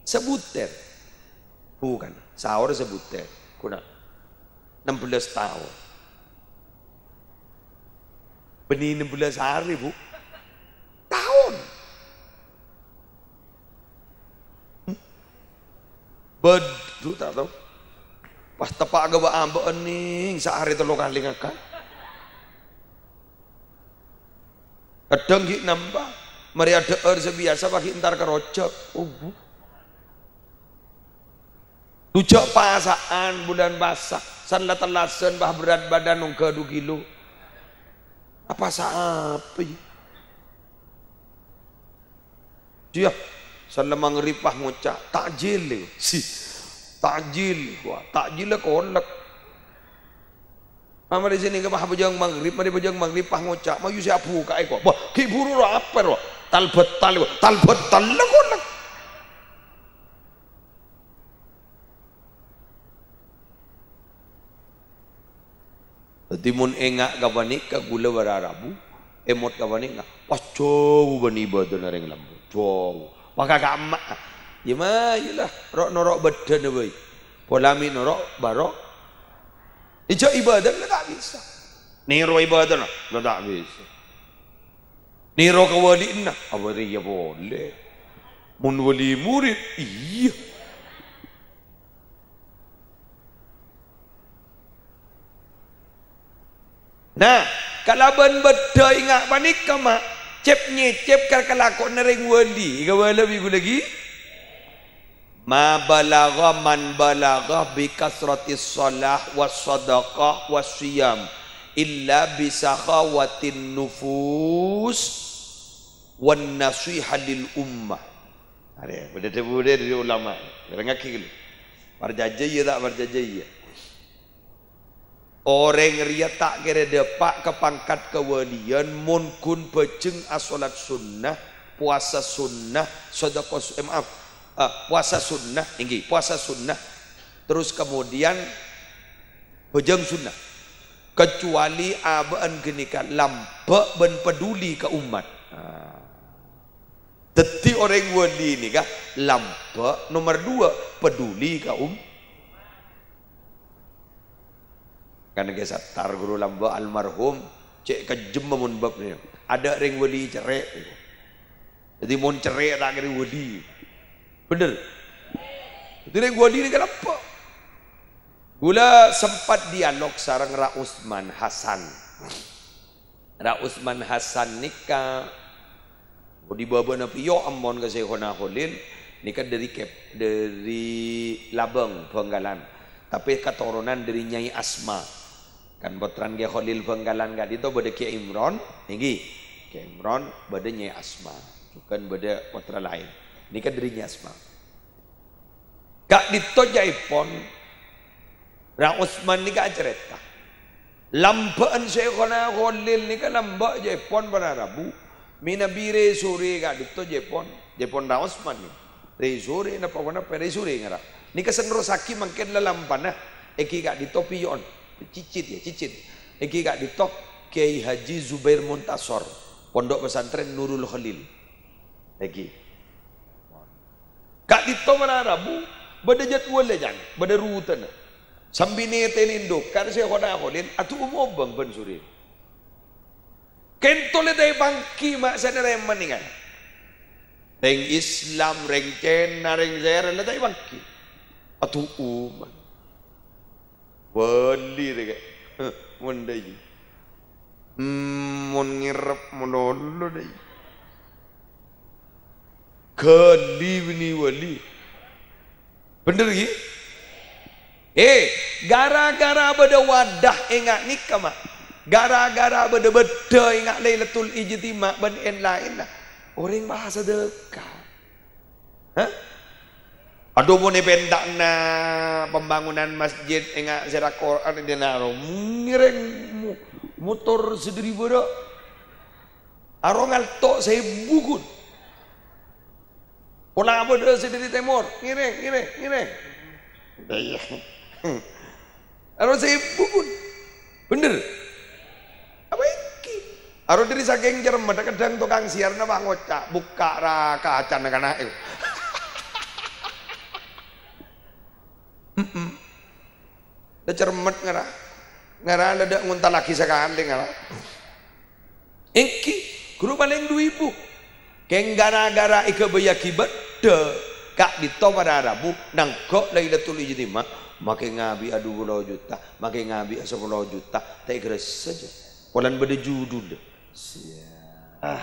Sabutèr. Bukan, saor sabutèr. Ghun nem bellâs taon. Bânnè nem bellâs arè, Bu. Taon. Hmm? Bâdhu, ta' tao. Pas teppa' ghâbây abâ'na nèng, saarè tello kalè ngakan. Kadhâng ghi' nambâ. Marè adhâ'âr sè biyasa, pas ghi' entar ka rojhâk. Oh, Bu. Dujâ' pasa'an bulân pasa', san la tellasan, bah, berat badan ongghâ du kilo. Apa saapa, yâ? Iyâ, san la maghrib, bah, ngoca', "Takjil, yâ." Si, takjil, wah, takjil la kolek. Marè sè nèka, bah, abhâjâng maghrib, marè abhâjâng maghrib, bah, ngoca', "Mayu sè abhuka'è, wah." Wah, ghi' buru ro apa, ro? Tal-bâtal, wah, tal-bâtal la kolek. Dhâddhi, mon enga' ka panèka ghulâ para rabu, èmot ka panèka, pas jhâu bân ibâdâna rèng lambâ', jhâu. Maka ka'emma', yâ mayu la, ro'-noro' bâddhâna bhâi. Pola mè' noro' bâro'. Ijâ ibâdâna ta' bisa. Nèro ibâdâna, la ta' bisa. Nèro kawali'na, apa rèya polè. Mon wali murid, iyâ. Nah, kalabân bâddhâ enga' panèka, ma', cep-nyècep ka kalakowanna rèng wali. Èkabâlâ bi' ghulâ ghi? "Ma balagha man balagha bi kasratis shalah was shadaqah was shiyam, illa bi sakhawatin nufus wan nasiha lil ummah." Arèya, bâdâ dhâbu dhâri ulama. Èrèngngaghi ghâllu. Parcajâ iyâ ta' parcajâ iyâ. Orèng rèya ta' kèra dâpa' ka pangkat kawalian mon ghun bhâjheng asholat sunnah, powasa sunnah, sadhâka su-, eh, maaf, eh, powasa sunnah, ènggi, powasa sunnah, terros kemudian bhâjheng sunnah, kecuali abâ'na ghânèka lambâ' bân peduli ka ommat. Nah. Dhâddhi orèng wali nèka lambâ', nomer dua, peduli ka om-, kan Kè Sattar ghuru lambâ' almarhum, cè' kejjemma mon bab nèka. Adâ' rèng wali cerrè'. Dhâddhi mon cerrè' ta' kèra wali. Bhender. Dhâddhi rèng wali nèka lambâ'. Ghulâ sempat dialog sareng Ra Usman Hasan. Ra Usman Hasan nèka, budi bâbâna pèyo' ampon ka Syaikhona Kholil, nèka dhâri Kep-, dhâri Labâng, Bhângkalan. Tapè katoronan dhâri Nyai Asma. Kan pottrana Kè Kholil Bhângkalan ka'dinto bâdâ Kè Imron, ènggi. Kè Imron bâdâ Nyai Asma. Jhughân bâdâ pottra laèn. Nèka dhâri Nyai Asma. Ka'dinto jhâèpon, Ra Usman nèka acarèta. Lambâ'ân Syaikhona Kholil nèka lambâ' jhâèpon para rabu. Mènabi rè-sorè ka'dinto jhâèpon, jhâèpon Ra Usman nèka. Rè-sorè napa-ponapa, rè-sorè ngara. Nèka sè nerrossaghi mangkèn lalampana, ènggi ka'dinto pèyo'on. Cicit, yâ, cicit. Ènggi ka'dinto Kiai Haji Zubair Muntasor, Pondok Pesantren Nurul Khalil. Ènggi. Ka'dinto para rabu, bâdâ jadwalla, jhân, bâdâ rutena. Sambi nètènè dhukar Syaikhona Kholil, adu'u mobâng bân sorè. Kènto la ta' èpangghi, ma' sanèrèman nèka. Rèng Islam, rèng Cèna, rèng sèra la ta' èpangghi. Adu'u, man. Wali rèya. Mon dâi. Hmm, mon ngèrep malolo dâi. Ghâli bânnè wali. Bhender, ghi? Eh, gara-gara bâdâ wadah ènga' nèka, ma'. Gara-gara bâdâ bâddhâ ènga' Lailatul Ijtima' bân en-laenna. Orèng pas sadhâka. Hah? Adhu, mon èpènta'na pembangunan masjid ènga' sèra Qur'an è dinna' ro. Ngèrèng mo-, motor sè dâri bârâ'. Aro ngalto' sèbu, ghun. Pola bâdâ sè dâri tèmor, ngèrèng, ngèrèng, ngèrèng. Iyâ. Aro sèbu, ghun. Bhender. Apa ènggi? Aro dâri sakèng cermet, kadhâng tokang siyarna pas ngoca', "Bukka' ra kacana kana'è." Mm-mm. La cermet ngara. Ngara la dâ' ngontallaghi sakalè ngara. Ènggi, ghuru palèng du èbu. Kèng gara-gara èghâbâyyaghi bâddhâ, ka'dinto para rabu, nangghâ' Lailatul Ijtima', makè ngabi'â du polo juta, makè ngabi'â sapolo juta, ta' èghârâssa jâ. Polana bâdâ judul. Siya. Ah,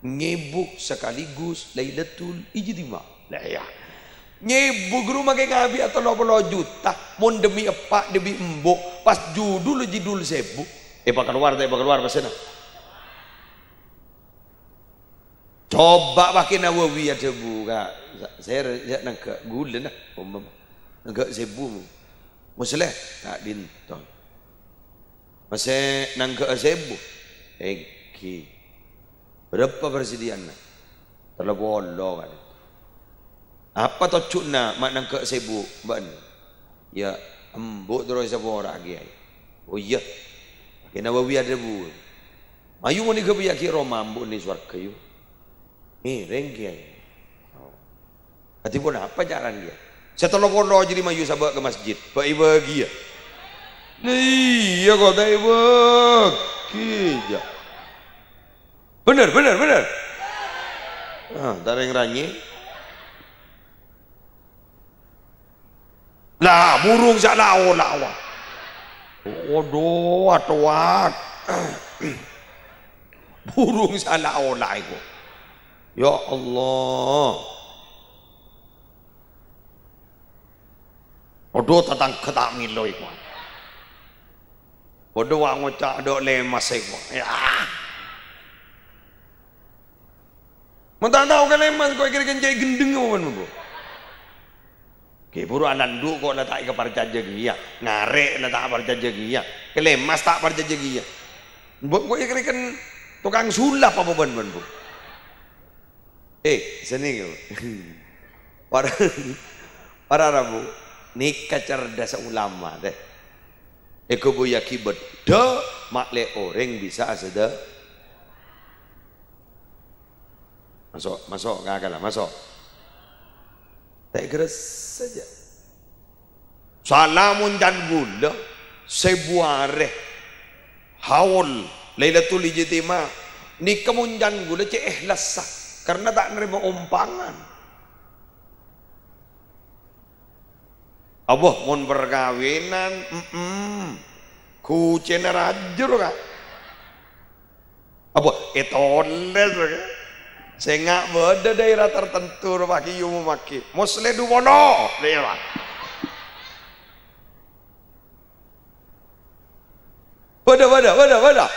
ngèbu sekaligus Lailatul Ijtima'. Lah, iyâ. Ngèbu, ghuru, makè ngabi'â tello polo juta, mon dâmmi eppa', dâmmi embu', pas judul jidul sèbu. Èpakalowar, ta' èpakalowar, pasèna? Coba Pakkè Nawawi adhâbu ka, sa-, sè, sè nangghâ' ghulâ, nah, umpama. Nangghâ' sèbu. Musleh, ka'dinto. Masè nangghâ'â sèbu? Ènggi. Bârâmpa parsadhiyâna? Tello polo, ka'dinto. Apa tojjhuna ma' nangghâ'â sèbu bâ'na? Iyâ, embu' terro èsapora'a, Kèyaè. Oh, iyâ. Pakkè Nawawi adhâbu, "Mayu mon èghâbâyyaghi roma embu' neng sowarghâ, yu." Ngèrèng, Kèyaè. Oh. Dhâddhi ponapa carana, Kèyaè? Sè tello polo jârèya mayu sabâ' ka masjid, bâ-èbâghiyâ. Lah iyâ, kok ta' èbâghi, jâ. Bhender, bhender, bhender. Ah, ta' rèng ranyè. Lah, burung sè la-ola, wa. Waduh, atowat. Burung sè la-ola iku. Ya Allah. Waduh, tatangghâ ta' mèlo iku. Waduh, wa ngoca' dâ' lèmas iku. Ya. Mon ta' tao ka lèmas, kok kèra-kèra cè' ghendheng apa, Bu? Ghi' buru alandu' kok la ta' èkaparcajâ kèya, ngarè' la ta' parcajâ kèya, kalèmas ta' parcajâ kèya. Mbok kok èkèrèken tokang sulap apa bân, bân, Bu? Eh, sanèka, Bu. Para, para rabu, nèka cerdhâssa ulama, tè. Èghâbâyyaghi bâddhâ, ma'lè orèng bisa asèdhâ. Maso', maso', kakala, maso'. Ta' èghârâssa jâ. Sala mon can ghulâ, sèbu arè haul Lailatul Ijtima'. Nèka mon can ghulâ cè' èhlassa, karna ta' narèma ompangan. Abâ, mon parkabinan, mm-mm. Kucèna rajâ, Ka'. Abâ, ètolès, Ka'. Sènga' bâdâ daerah tertentu, rowa ghi' èomommaghi. Musleh du polo, daerah. Bâdâ, bâdâ, bâdâ, bâdâ.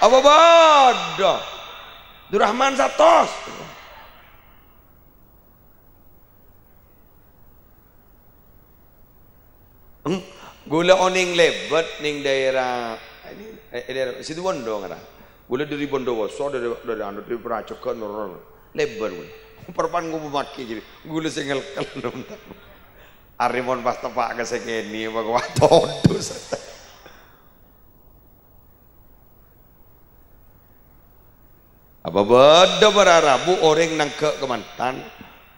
Apa bâdâ? Durrahman satos. Hmm, ghulâ onèng lèbât neng daerah, ini, eh, daerah Situbondo, ngara. Ghulâ dâri Bondowoso, dâri, dâri anu, dâri Prajogan, noro-, noro. Lèbât ghulâ. Parpan ngomommaghi jârèya. Ghulâ sè ngèlkel. Arè mon pas teppa' ka sè kènè', bâ' kodhu. Apa bâdâ para rabu orèng nangghâ' kamantan,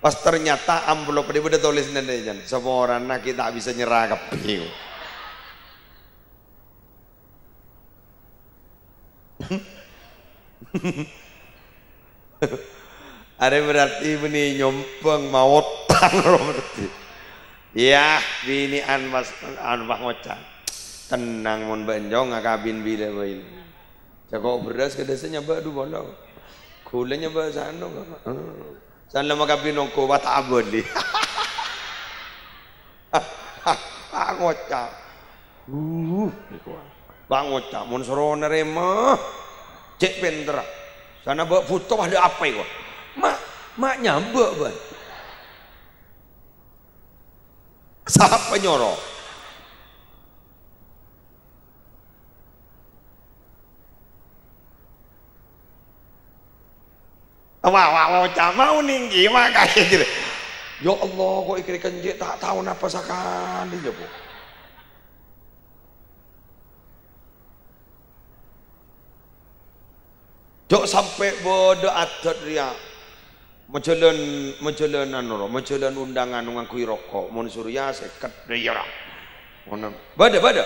pas ternyata amploppa bâdâ tolèsanna, "Saporana ghi' ta' bisa nyerra kabbhi." Arè berarti bânnè nyombhâng maotan, berarti. Yah, binè'an mas, anu, pas ngoca', "Tennang, mon bâ'na jhâ' ngakabin bilâ bhâi." Jhâ' ko' bherrâs ka dhisa nyabâ' du polo. Ghulâ nyabâ' sano, Pak. San la makabin ongghu, wa ta' abâli. Pak ngoca'. Uh, niku. Pak ngoca', "Mon soro narèma, cè' pènterra. Sana bâ' bhuto, adâ' apa iko?" Ma', ma' nyabâ', bân. Sapa nyoro? Wa, wa, wa, ca'na onèng ghi, makanya gitu. Ya Allah, kok èkèrè kenjek ta' tao napa sakalè, ya, Bu. Jhâ' sampè' bâdâ adat rèya. Majhâlân, majhâlân anu, ro, majhâlân undangan ngangghuy roko'. Mon Surya sèket, dâ' iyâ, ra. Ngono. Bâdâ, bâdâ.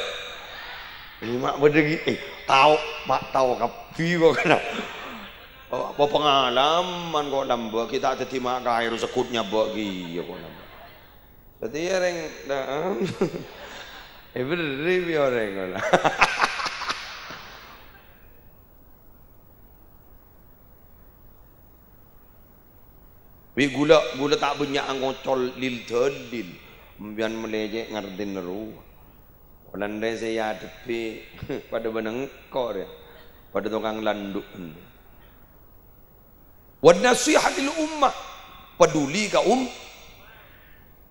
Ini ma' bâdâ ghi, eh, tao, ma' tao kabbhi kok kèna. Oh, apa pengalaman kok lambâ', ghi' ta' dhâddhi ma' kaè ro segghut nyabâ' ghi, ya kok lambâ'. Dhâddhi ya, rèng, nah, eh, berri bi' orèng ngono. Bi' ghulâ, ghulâ ta' bânnya' ngocol lil-dalil. Sampèyan malè cè' ngardina rowa. Polana rè sè èadhebbhi padâ bân engko' rè. Padâ tokang landhu'en. Wan nasihatil ummah. Peduli ka um-,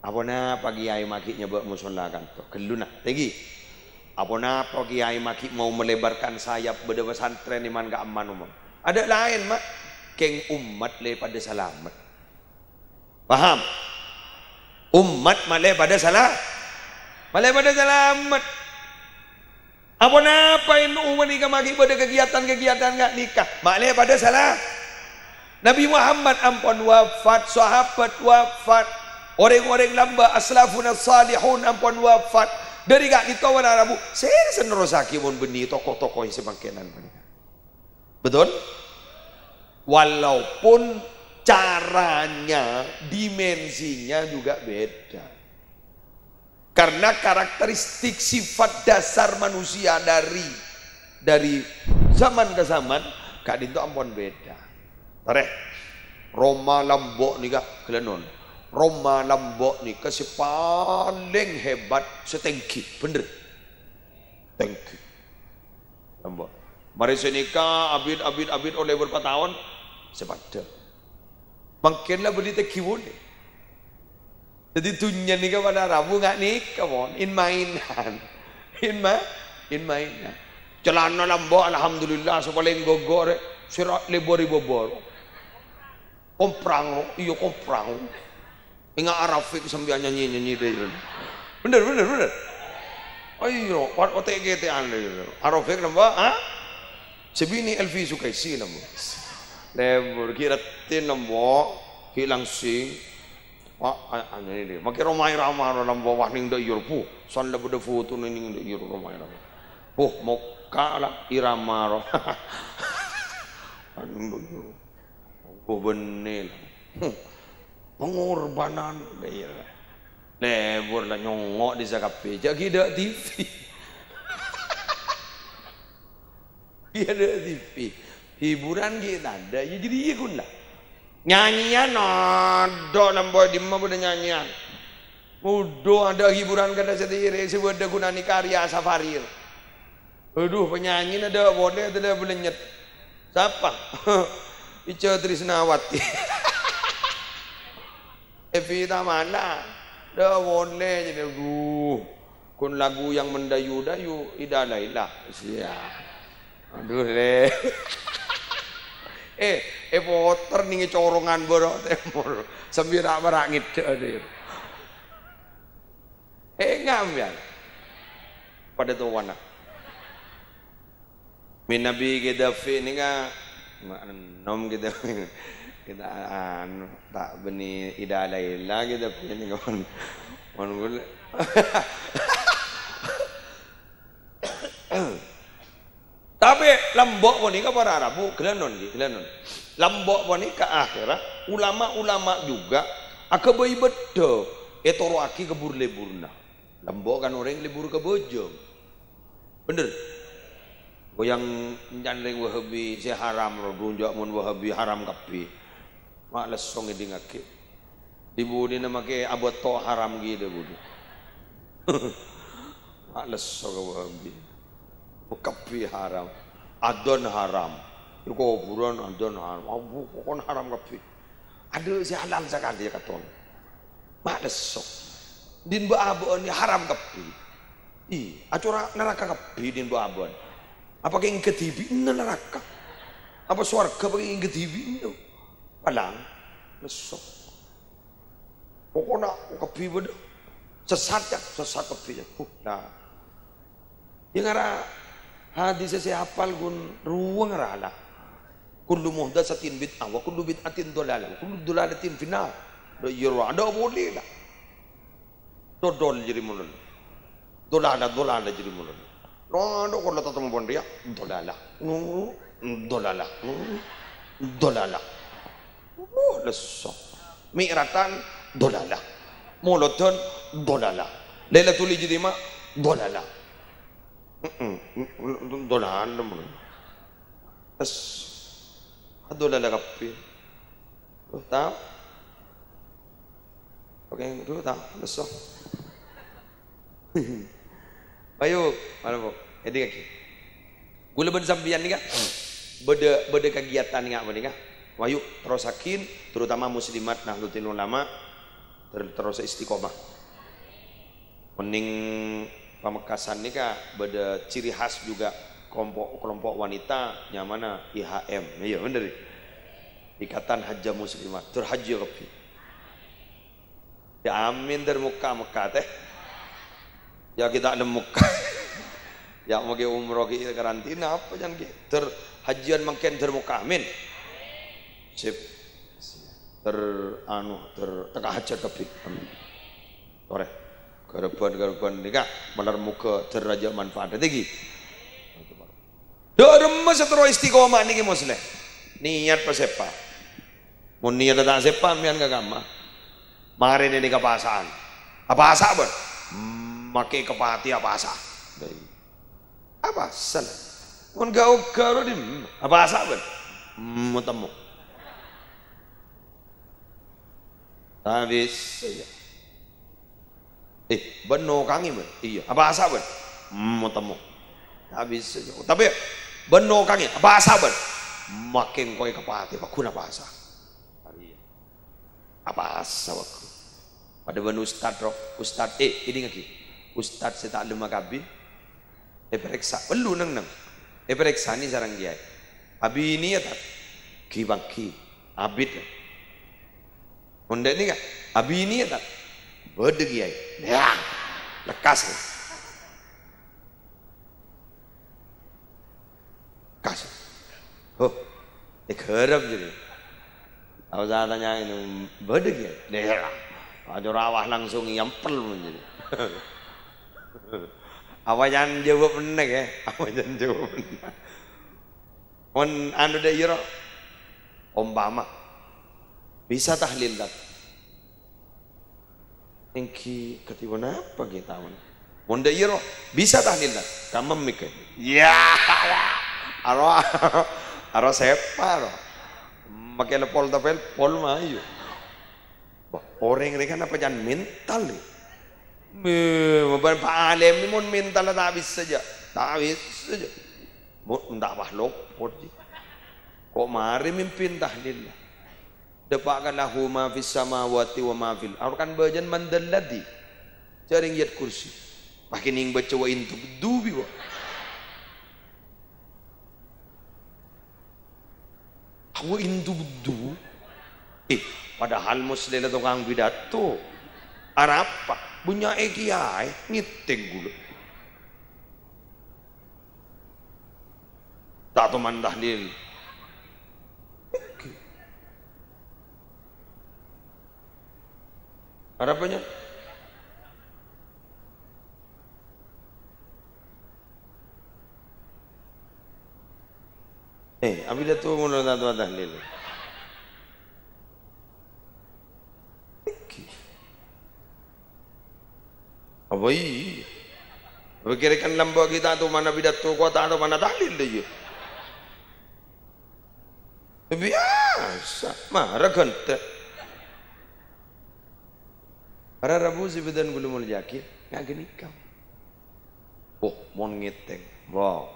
Aponapa kèyaè maghi nyabâ' mosolla kanto? Ghâllu, na, tèngghi. Aponapa kèyaè maghi mau melebarkan sayap bâdâ pesantren è man-ka'emman omon? Adâ' laèn, ma'. Kèng ommat lè padâ salamet. Paham? Ommat malè padâ sala-, malè padâ salamet. Aponapa N U panèka maghi bâdâ kegiatan-kegiatan nga' nèka? Malè padâ sala-, Nabi Muhammad ampon wafat, sahabat wafat, orèng-orèng lambâ' aslafuna salihun ampon wafat. Dâri ka'dinto para rabu, sè nerrossaghi mon bânnè toko-toko sè mangkènan panèka. Betul? Walaupun caranya, dimensinya juga beda. Karena karakteristik sifat dasar manusia dari, dari zaman ke zaman, ka'dinto ampon beda. Tarè, roma lambâ' nèka, ghellânon. Roma lambâ' nèka sè palèng hebat, sè tèngghi, bhender. Tèngghi. Lambâ'. Marè sè nèka abit, abit, abit ollè bârâmpa taon? Sè padâ. Mangkèn la bânnè tèngghi polè. Dhâddhi dhunnya nèka para rabu nga' nèka, mon. In-mainan. In-ma-, in-mainan. Calana lambâ', alhamdulillah, sè palèng ghâgghâ' rè, sè ra-, lèbâr è bâbâ. Komprang, ro. Iyâ, komprang. Enga' Arafik sampèyan nyanyi-nyanyi dâ' iyâ. Bhender, bhender, bhender. Ayo, wa-, otek-ketekan dâ' iyâ. Arafik nembâ, ha? Sè binè' Elvi Sukaisi nembâ. Lèbâr, ghi' raddhin nembâ, ghi' langsing. Wa-, a-, a-, nyanyi dâ'. Makè Rhoma Irama ro nembâ, wah, nèng dâ' iyâ, bu. San la bâdâ fotona nèng dâ' iyâ Rhoma Irama. Bu, mokka' la Irama ro. Nèng dâ' iyâ. Ongghu bânnè, la. Hmm. Pengorbanan, iyâ. Lèbâr la nyongngo' dissa kabbhi, jhâ' ghi' dâ' T V. Ghi' dâ' T V. Hiburan ghi' tadâ', iyâ jârèya ghun la. Nyanyian adâ' lambâ' dimma bâdâ nyanyian. Odho, adâ' hiburan kadâ' satèya, sè bâdâ ghunana karya safari. Adhu, panyanyina dâ' polè tadâ' bâlènyet. Sapa? Ica Trisnawati. Evi Tamala. Dâ' polè jârèya, adhu. Ghun lagu yang mendayu-dayu, Ida Laila. Sia. Adhu, lè. Eh, èpoter nèng corongan bârâ' tèmor. Sambi ra'-mara' ngèdhâ', adhu. Eh, ngambiyan. Padâ towana. Mènabi Gheddafi nèka, ma-, ennom Gheddafi. Kita, anu, ta' bânnè Ida Laila Gheddafi nèka, mon, mon ghulâ. Tapè Lombok panèka para rabu, ghâlânon, ghi, ghâlânon. Lombok panèka akhèrra ulama-ulama juga aghâbây bâddhâ ètoro'aghi ka bur-lèburna. Lombok kan orèng lèbur ka bâjâng. Bhender. Goyang èncan rèng Wahabi sè haram, ro, dunjâ mon Wahabi haram kabbhi. Ma' lesso ngèdingngaghi. Di-budina makè abâto' haram ghi' dâ-budina. Ma' lesso ka Wahabi. Kabbhi haram. Adzan haram. Di kobhurân adzan haram. Abu, pokokna haram kabbhi. Adâ' sè halal sakalè, ya, katon. Ma' lesso. Din bâ'-abâ'ân haram kabbhi. Iyâ, acora naraka kabbhi din bâ'-abâ'ân. Apa kèng kadhibi'na naraka? Apa sowarghâ apa kèng kadhibi'na? Palang, lesso. Pokokna kabbhi bâdâ. Sesat, ya, sesat kabbhi, ya. Huh, nah. Yâ ngara hadis sè hafal ghun rowa ngara la. "Kullu muhdatsatin bid'ah, wa kullu bid'atin dhalalah, wa kullu dhalalatin finnar." Dâ' iyâ rowa, adâ' polè la. Dodol jârèya molon. Dhalalah, dhalalah jârèya molon. Nodok kola tatemmo pon rèya, dhalalah. Hmm, dhalalah. Hmm, dhalalah. Wuh, lesso. Mi'rajan, dhalalah. Molodhân, dhalalah. Lailatul Ijtima', dhalalah. Heeh, dhalalah, mon. Lesso. Dhalalah kabbhi. Tuh, tao? Oke, tuh, tao? Lesso. Ayo, mana, Bu? Èdingngaghi. Kaulâ bân sampèyan nèka bâdâ, bâdâ kagiatan nèka, nèka. Ayo, terrossaghi, terutama muslimat Nahdlatul Ulama, ter-, terros istiqomah. Mending Pamekasan nèka bâdâ ciri khas juga kelompok, kelompok wanita nyamana I H M. Iyâ, bhender. Ikatan Hajjah Muslimat, terhajjhi kabbhi. Yâ amin, dâr mokka-mokka, tè. Yâ, ghi' ta' nem mokka. Yâ, maghi umroh ghi' karantina apa, jân ghi'? Dâr hajjiyân mangkèn dâr mokka, amin. Sip. Dâr, anu, dâr tekka hajat kabbhi. Amin. Torè. Ghârâbân-ghârâbân nèka, malar moghâ dâr rajâ manfaat. Dâddhi ghi. Dâ' remma sè terro istiqomah nèkè, Musleh. Niyat pasèpa. Mon niyatta ta' sèpa, sampèyan ka kamma. Marèna nèka pasa'an. Apasa', bân? Makè kapatè apasa'. Apasa'. Mon ga-oga ro dimma. Apasa', bân? Mo-temmo. Ta' bisa, yâ. Eh, bân nokangè, bân? Iyâ. Apasa', bân? Hmm, mo-temmo. Ta' bisa, yâ. Tapè, bân nokangè, apasa', bân? Makè engko' èkapatè, pagghun apasa'. Iyâ. Apasa', pagghun. Padâ bân ustad, ro. Ustad, eh, èdingngaghi. Ustad sè ta' lemma kabbhi. Èparèksa, perlu neng-neng. Èparèksanè sareng kèyaè. Abiniyâ, ta'? Ghi-pangghi. Abit. Mon dâ' nèka, abiniyâ, ta'? Bâdâ kèyaè. Yâ, lekkas. Lekkas. Huh, èghârâp jârèya. Apa sè atanya ini, bâdâ kèyaè? Dera. Aja rawah langsung èampel mon jârèya. Apa jân jawab ennek, yâ? Apa jân jawab ennek? Mon anu dâ' iyâ, ro. Ompama. Bisa tahlil, ta'? Èngghi kadhi ponapa ghi' taon? Mon dâ' iyâ, ro, bisa tahlil, ta'? Kamma mèkkè. Yâ, aro, aro sèpa, ro. Makè lepol tapèl, pol mayu. Wah, orèng rè kan apa can mental, rè? Me-, Pak Alim nè mon mental ta' bisa jâ. Ta' bisa jâ. Mon ta' wah lopot jâ. Ko' marè mimpin tahlil. Dâpa' ka lahu ma fis samawati wa ma fil ardh, kan bâjâna man dzalladzi. Jârèng ayat kursi. Makè nèng baca wa in tubdu bi, wa. Wa in tubdu. Eh, padahal Musleh la tokang pidato. Arapa? Bânnya'è kèyaè ngètèng ghulâ. Ta' toman tahlil. Arapa, Nyan? Pidato mon ta' towa tahlil. Apa iyâ? Apa kèra kan lambâ' kita tu mana pidato kota atau mana tahlil dâ' iyâ? Biyasa, mara ghântè'. Para rabu sè bâdhân kaulâ molja'aghi, nga' ghânèka. Oh, mon ngètèng. Wah,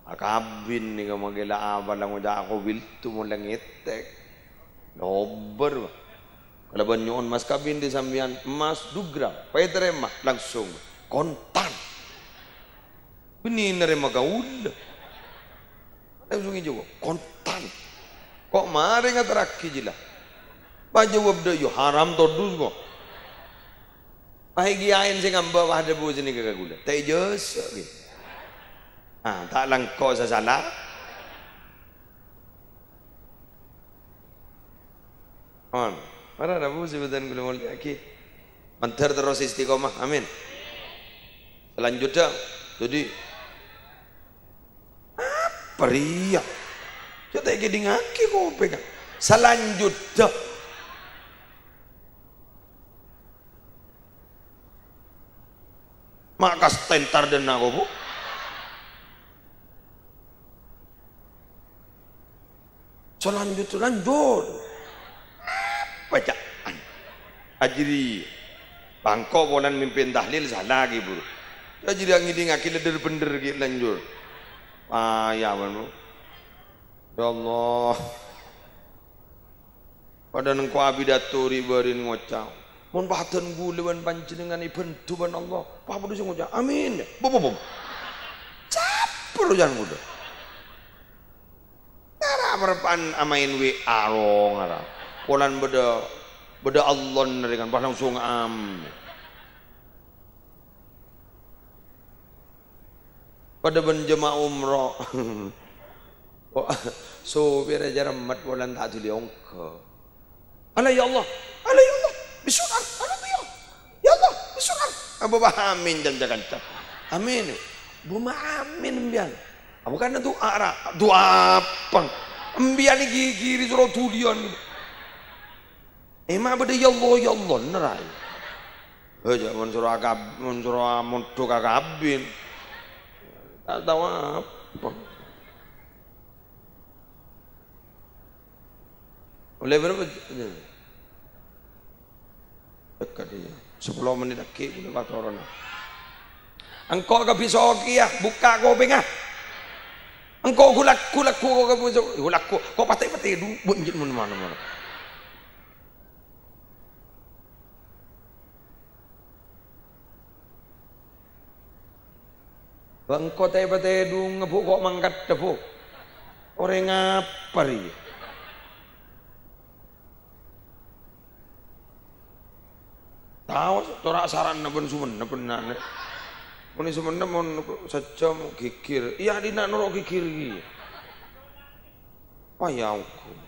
akabin nèka mangkèla apa la ngoca' akobil tu mon la ngètèng. Lobâr, Pak. Kalabân nyo'on mas kabin dâ' sampèyan, emmas du gram. Pas ètarèma, langsung. Kontan. Bânnè narèma kaulâ. Langsung èjâwâb, "Kontan." Ko' marè ngaterraghi jiyâ la. Pas jâwâb dâ' iyâ, haram todus ko'. Pas èghi aèn sè ngambâ' pas dhâbu sè nèka ka kaulâ. Ta' èjâsâ, ghi. Ah, ta' lengko' sè sala. On. Para rabu sè bâdhân kaulâ molja'aghi. Mandhâr terros istiqomah. Amin. Salanjutnya, jadi, apa rèya? Jhâ' ta' èkèdingngaghi kopèngnga. Salanjutnya. Ma' kastentar dâ' enna' ko', Bu. Salanjut, lanjut. Apa ca'an? Ajri, bâ' engko' polana mimpin tahlil sala ghi, Bu. Ajri ngèdingngaghi lèdhâr bhendher ghi lanjut. Paya, Bu. Ya Allah. Padâ nengko' abidato ri'-bâri'na ngoca', "Mon padâna kaulâ bân panjhennengngan èbhânto bân Allah, papadâ sè ngoca', 'Amin.'" Bom, bom, bom. Capper ojan kaulâ. Ngara' parepa'an amaèn W A rong ngara'. Polana bâdâ, bâdâ Allah nèka kan, pas langsung amin. Padâ bân jemaah umroh. Kok sopèrra jârèya remmet polana ta' dhuli ongghâ. "Ala ya Allah, ala ya Allah, bisur'ah, ala ya, ya Allah, bisur'ah." Apa bâ' amin, can-, ca-kanca. "Amin." Bâ' ma' amin, sampèyan. Apa kan du'a ra-, du'a apa? Sampèyan ghi-, ghighiri soro dhuliyân. Emang bâdâ ya Allah, ya Allah, nèra. Hei, jâ' mon soro akab-, mon soro amondhuk akabin. Ta' tao apa. Ollè bârâmpa? Dâkkat, iyâ. Sapolo mennit aghi' kaulâ patorona. Engko' kabisokèya, bukka' kopèngnga. Engko' ghu-lagghu, lagghu ko' kabisok-, ghu-lagghu. Ko' patè'-patè' du, bu, enjâ' mon mano-mano. Bâ' engko' tè-patèdungnga, Bu, ko' mangkaddhâ, Bu. Orèng apa rèya? Tao, tora' sarana bân Songennep, bân nane. Mon è Songennep, mon sajjhâm ghighir. Iyâ, dinna' noro' ghighir, iyâ. Wah, ya ampon.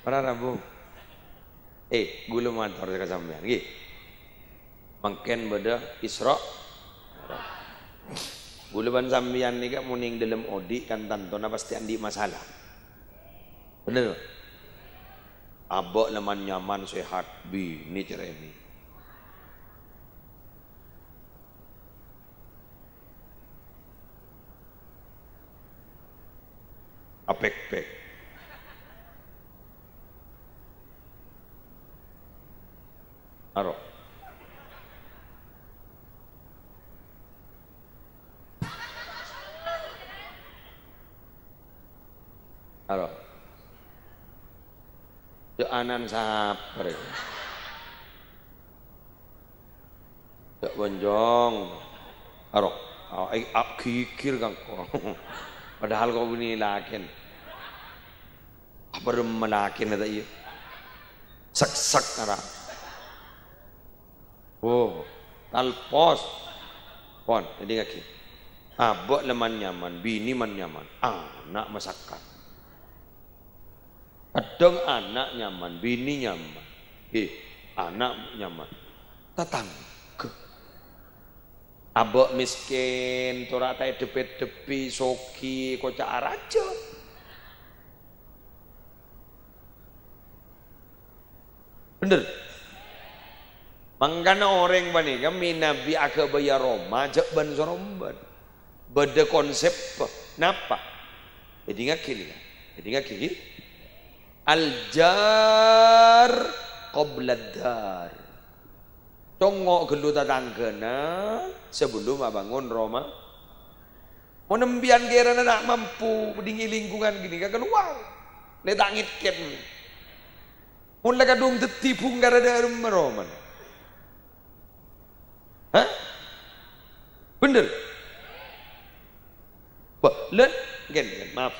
Para rabu. Eh, kaulâ mator ka sampèyan, ghi. Mangkèn bâdâ Isra. Kaulâ bân sampèyan nèka mon è dâlem odi' kan tantona pastè andi' masalah. Bhender? Abâ' la man-nyaman sehat, binè cerrèmè. Apèkpèk. Aro. Aro. Jâ' anan sapa rè? Jâ' bonjong. Aro. Aw, ai, ap ghighir kangko. Padahal ko' binè lakèn. Apa remma lakèna ta' iyâ? Sèk-sèk ara. Oh, talpos. Pon, èdingngaghi. Abâ' la man-nyaman, binè man-nyaman, ana' masakan. Kadhâng ana' nyaman, binè nyaman. Eh, ana' nyaman. Tatangghâ. Abâ' mèskèn, tora' ta' èdhep-èdhebbhi, soghi, koca' araja. Bhender? Mangkana orèng panèka mènabi aghâbâyâ roma jhâ' bân-sorombân. Bâdâ konsep, napa? Èdingngaghi nèka. Èdingngaghi, ghi? Al-jar qoblad dar. Congngo' ghâllu tatangghâna sabellunna abângon roma. Mon empèyan kèrana ta' mampu, dingngaghi lingkungan ghânèka kalowar. Lè ta' ngèt-kèt. Mon la kadhung dhâddhi bhungkara dâ' remma romana. Hah? Bhender? Wah, lân, gen, gen, maaf.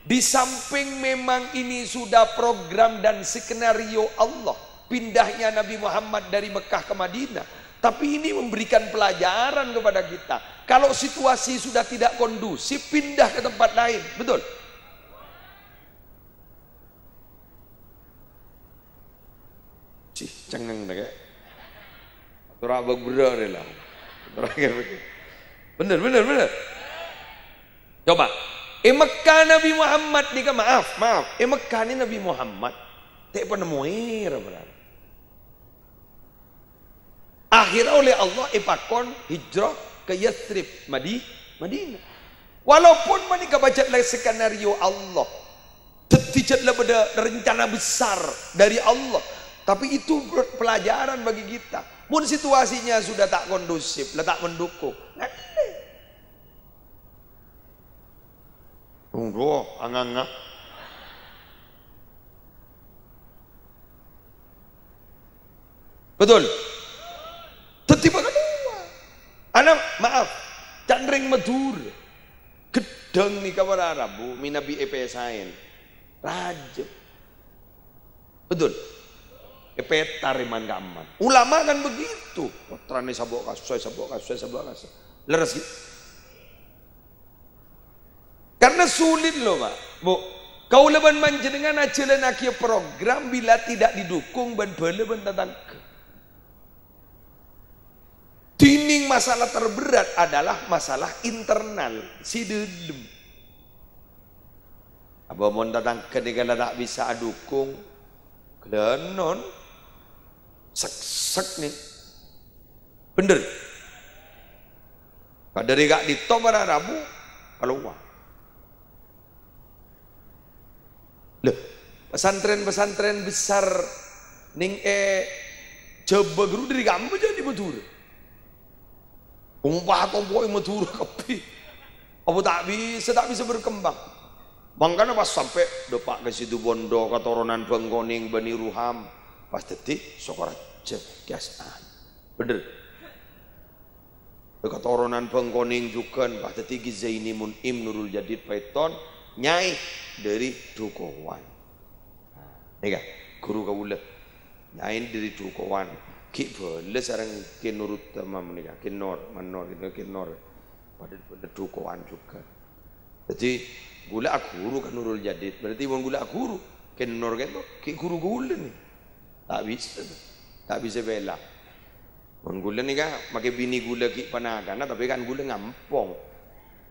Di samping memang ini sudah program dan skenario Allah, pindahnya Nabi Muhammad dari Mekah ke Madinah, tapi ini memberikan pelajaran kepada kita. Kalau situasi sudah tidak kondusif, pindah ke tempat lain. Betul? Cih, cengeng dâ', Kè. Tora' bâk-berrâ' rè la. Tora' kè-, bâk-, bhender, bhender, bhender. Coba. È Mekka Nabi Muhammad nèka, maaf, maaf. È Mekka nè Nabi Muhammad, ta' pernah mowèra, berarti. Akhirnya oleh Allah èpakon hijrah ke Yathrib, Madi-, Madinah. Walaupun panèka pajhât la skenario Allah, dhâddhi jhât la bâdâ rencana besar dari Allah, tapi itu pelajaran bagi kita. Mon situasinya sudah tak kondusif, la ta' mendukung, ngallè. Onggo, anganga. Betul? Dhâddhi bâkal towa. Ana, maaf, can rèng Madhurâ. Ghâddhâng nèka para rabu, mènabi èpèsaèn. Rajâ. Betul? Èpètar è man-kamman. Ulama kan begitu. Pottrana èsabâ' kasossa, èsabâ' kasossa, èsabâ' kasossa. Lerres, ghi? Karena sulit loh, Pak, Bu. Kaulâ bân panjhennengngan ajhâlânnaghi program bila tidak didukung bân bhâlâ bân tatangghâ. Dhinèng masalah terberat adalah masalah internal, sè dâlem. Apa mon tatangghâ nèka la ta' bisa adukung, ghâlânon, seksek nè. Bhender? Ka dâri ka'dinto para rabu, kalowar. Lho, pesantren-pesantren besar nèng è Jhâbâ ghâru dâri kamma jhâ' dâri Madhurâ. Ompa-kompo'è Madhurâ kabbhi. Apa ta' bisa, ta' bisa berkembang. Mangkana pas sampè' dâpa' ka Situbondo, katoronan Bhângkonèng, Bani Ruham. Pas dhâddhi Sokoraja, Kè Hasan. Bhender? Katoronan Bhângkonèng jhughân, pas dhâddhi Kè Zaini Mun'im, Nurul Jadid, Paiton, nyaè dâri Dukowan. Nèka, ghuru kaulâ. Nyaè dâri Dukowan. Ghi' bhâlâ sareng Kè Nur Utama nèka, Kè Nor, Manor gitu, Kè Nor. Padâ, padâ Dukowan jhughân. Dhâddhi, ghulâ aghuru ka Nurul Jadid. Berarti mon ghulâ aghuru, Kè Nor kènto, ghi' ghuru ghulâ nè. Ta' bisa, ta' bisa bhâlâ. Mon ghulâ nèka makè binè ghulâ ghi' panakana, tapè kan ghulâ ngampong.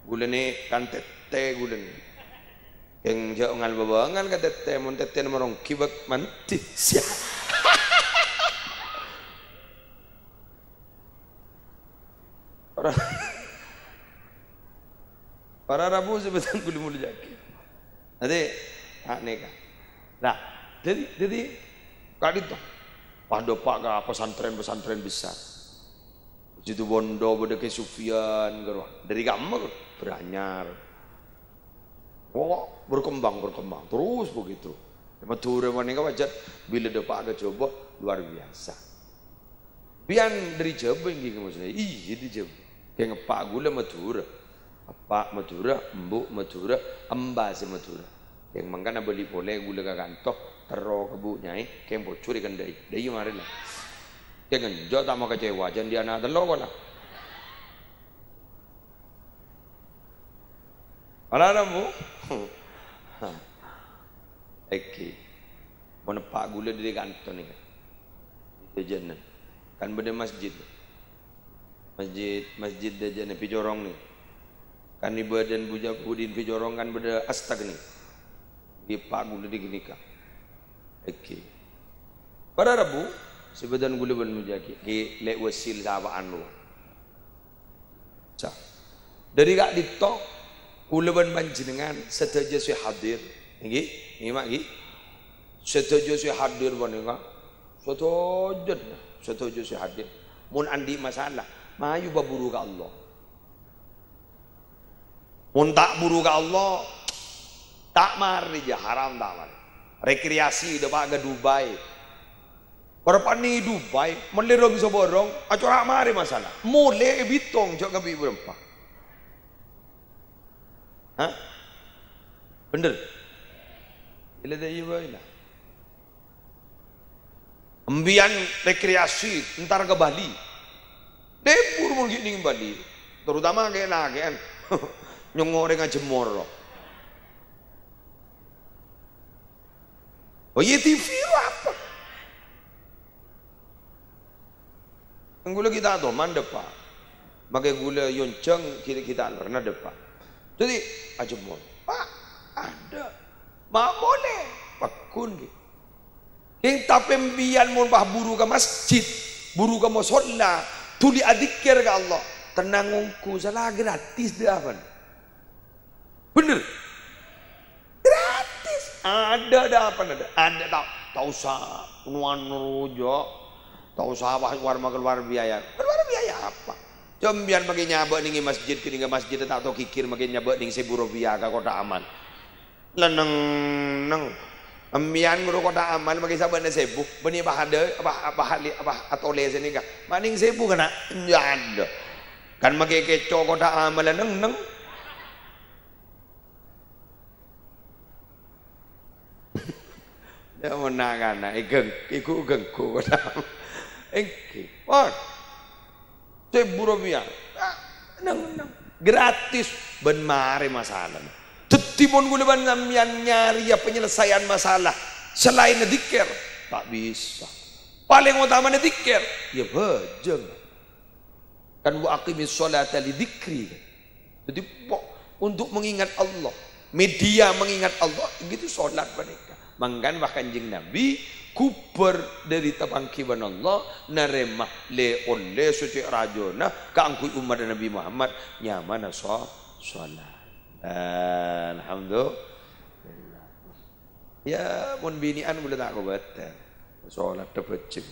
Ghulâ nè kan tèttè ghulâ nè. Kèng jhâ' ngal-bâbângal ka tèttè, mon tèttèna maronggi bâk mandi. Sia. Para, para rabu sè bhâdhân kaulâ molja'aghi. Dhâddhi, ta' nèka. Nah, dhâddhi, dhâddhi, ka'dinto. Pas dâpa' ka pesantren-pesantren besar. Situbondo bâdâ Kè Sufyan, ghâruwa. Dâri kamma, ghâruwa. Bârânyar. Wah, berkembang, berkembang. Terus begitu. Madhurâ panèka pajhât bilâ dâpa' ka Jhâbâ, luar biasa. Sampèyan dâri Jhâbâ, èngghi, Kè Muslim? Iyâ, dâri Jhâbâ. Kèng eppa' ghulâ Madhurâ. Eppa' Madhurâ, embu' Madhurâ, emba sè Madhurâ. Kèng mangkana bâli polè ghulâ ka kanto, terro ka Bu' Nyaè, kèng pojhur èkendhâ'i. Dâ' iyâ marè la. Kèng enjâ' ta' makacèwa, jhân dâri ana' tello' kola. Arapa, Bu? Èngghi. Mon eppa' ghulâ dâri kanto nèka. Jhâjhânan. Kan bâdâ masjid. Masjid, masjid dâjâna Picorong nè. Kan ibâdâna bhuja-, budina Picorong kan bâdâ astagni. Ghi' pa' ghulâ dâggi' nèka. Oke. Para rabu, sè bâdân ghulâ bân mojâ ghi', ghi' lè' wasil sapa'an rowa. Sa-, dâri ka'dinto, ghulâ bân panjhennengngan sadhâjâ sè hadir, ènggi, nyimak, ghi. Sadhâjâ sè hadir panèka, sadhâjâna, sadhâjâ sè hadir. Mon andi' masalah, mayu paburu ka Allah. Mon ta' buru ka Allah, ta' marè, jâ, haram ta' marè. Rekreasi, dâpa' ka Dubai. Para panè Dubai, mellè rong-sabârong, acora' marè masalah. Molè èbitong, jâ' kabbhi bârâmpa. Hah? Bhender? Ila ta' iyâ bhâi la. Embiyan rekreasi, entar ka Bali. Lebur mon ghi' neng Bali, terutama kè'-lakè'an. Nyongngo' rèng ajemmor. Oh iyâ, T V apa? Kan ghulâ ghi' ta' toman dâpa'. Makè ghulâ yonjhâng ghi', ghi' ta' lorna dâpa'. Dâddhi, ajemmor. Pa', adâ'. Ma' molè. Pagghun ghi'. Kèng tapè embiyan mon pas buru ka masjid, buru ka mosolla, dhuli adzikir ka Allah. Tennang ongghu, sala gratis dâ' apana. Bhender? Gratis. Adâ, dâ' apana, adâ. Adâ, ta', ta' osa nuan roja. Ta' osa pas keluar, keluar biaya. Keluar biaya apa? Jâ' embiyan makè nyabâ' neng masjid, kènèng ka masjid, ta' tao ghighir makè nyabâ' neng sèbu rupiah ka kotak amal. Lenneng-neng. Embiyan ghuru kotak amal makè sabâna sèbu. Bânnè apa adâ, apa, apa hali, apa atolè sè nèka. Maning sèbu kana'? Adâ. Kan makè kèco kotak amal neng-neng. Yâ, mon na'-kana' ègeng-, èghu-genggu kotak amal. Èngghi. Pon. Sèbu rupiah. Ah, neng-neng. Gratis. Bân marè masalana. Dâddhi, mon ghulâ bân sampèyan nyarèya penyelesaian masalah salaènna dzikir, ta' bisa. Palèng otamana dzikir, yâ bhâjâng. Kan, "Wa aqimis sholata li dzikri." Jadi, po-, untuk mengingat Allah, media mengingat Allah, gitu sholat panèka. Mangkana pas Kanjeng Nabi ghubâr dâri tapangghibân Allah, narèma lè-ollè sè cè' rajâna kaangghuy ommatta Nabi Muhammad, nyamana sho-, sholat. Alhamdulillah. Yâ, mon binè'an ghulâ ta' kobâtèr. Sholat tabâjâng.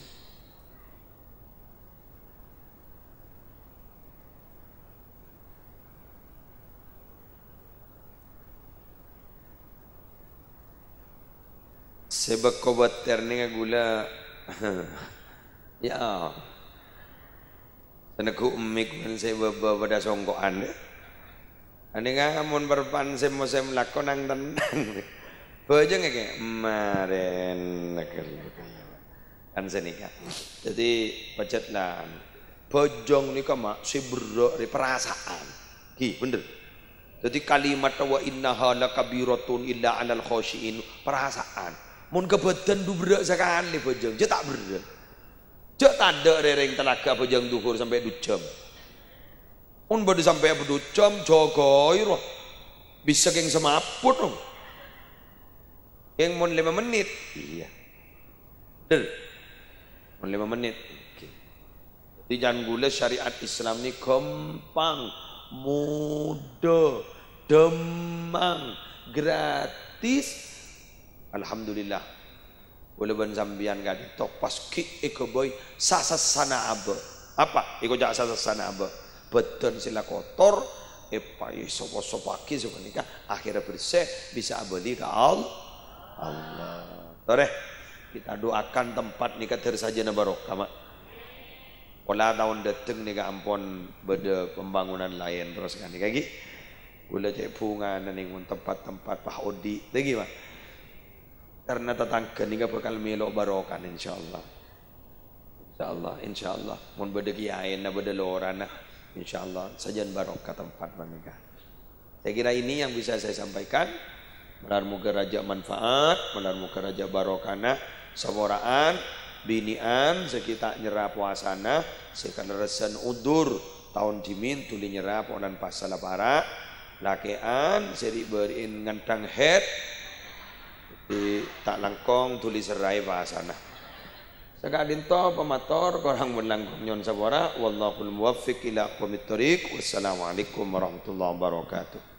Sè bâkto bâtèr nèka ghulâ. Yâ. Sè neggu' emmik bân sè bâbâ padâ songko'an, yâ. Anènga mon parpan sè mosèm lako nang-tennang. Bhâjâng èkè, marèn neggu'. Kan sanèka. Dâddhi, pajhât la, anu, bhâjâng nèka, ma', sè berrâ' rè parasaan. Ghi, bhender. Dâddhi, kalimat, "Wa innaha lakabiratun illa 'alal khosyi'in", parasaan. Mon ka bhâdhân, dhu berrâ' sakalè bhâjâng, jhâ' ta' berrâ'. Jhâ' tadâ' rè rèng talaga abhâjâng dhuhur sampè' dhu jhâm. Mon bâdâ sampè' abâ' dhu jhâm, jâgâi, ro. Bisa kèng samaput, ro. Kèng mon lèma mennit. Iyâ. Bhender. Mon lèma mennit. Oke. Dâddhi, can ghulâ syariat Islam nè ghâmpang, mudah, dhâmmang, gratis. Alhamdulillah. Ghulâ bân sampèyan ka'dinto pas ghi' èghâbây sasessana abâ'. Apa èkoca' sasessana abâ'? Bhâdhân sè la kotor, èpaèso-, èsop-sopaghi sapanèka, akhèrra bersè, bisa abâli ka Al-, Allah. Torè, kita doakan tempat nèka dâr sajâna barokah, ma'. Pola taon dâteng nèka ampon bâdâ pembangunan laèn, terros kan nèka ghi. Ghulâ cè' bhungana nèng mon tempat-tempat pas odi', ta' ghi, ma'. Karena tatangghâ nèka bhâkal mèlo barokah, insyaallah. Insyaallah, insyaallah. Mon bâdâ kiyaèna, bâdâ lorana, insyaallah sajân barokah tempat panèka. Saya kira ini yang bisa saya sampaikan. Malar moghâ rajâ manfaat, malar moghâ rajâ barokahna saporaan. Binè'an sè ghi' ta' nyerra powasana, sè kalerressan udzur, taon dhimèn dhuli nyerra polana pas la para'. Lakè'an sè ri'-bâri'in ngandhâng haid, dhi ta' langkong dhuli serraè pasana. Saka'dinto pamator, korang bân langkong nyo'on sapora. Wallahul muwaffiq ila aqwamit thoriq. Wassalamualaikum warahmatullahi wabarakatuh.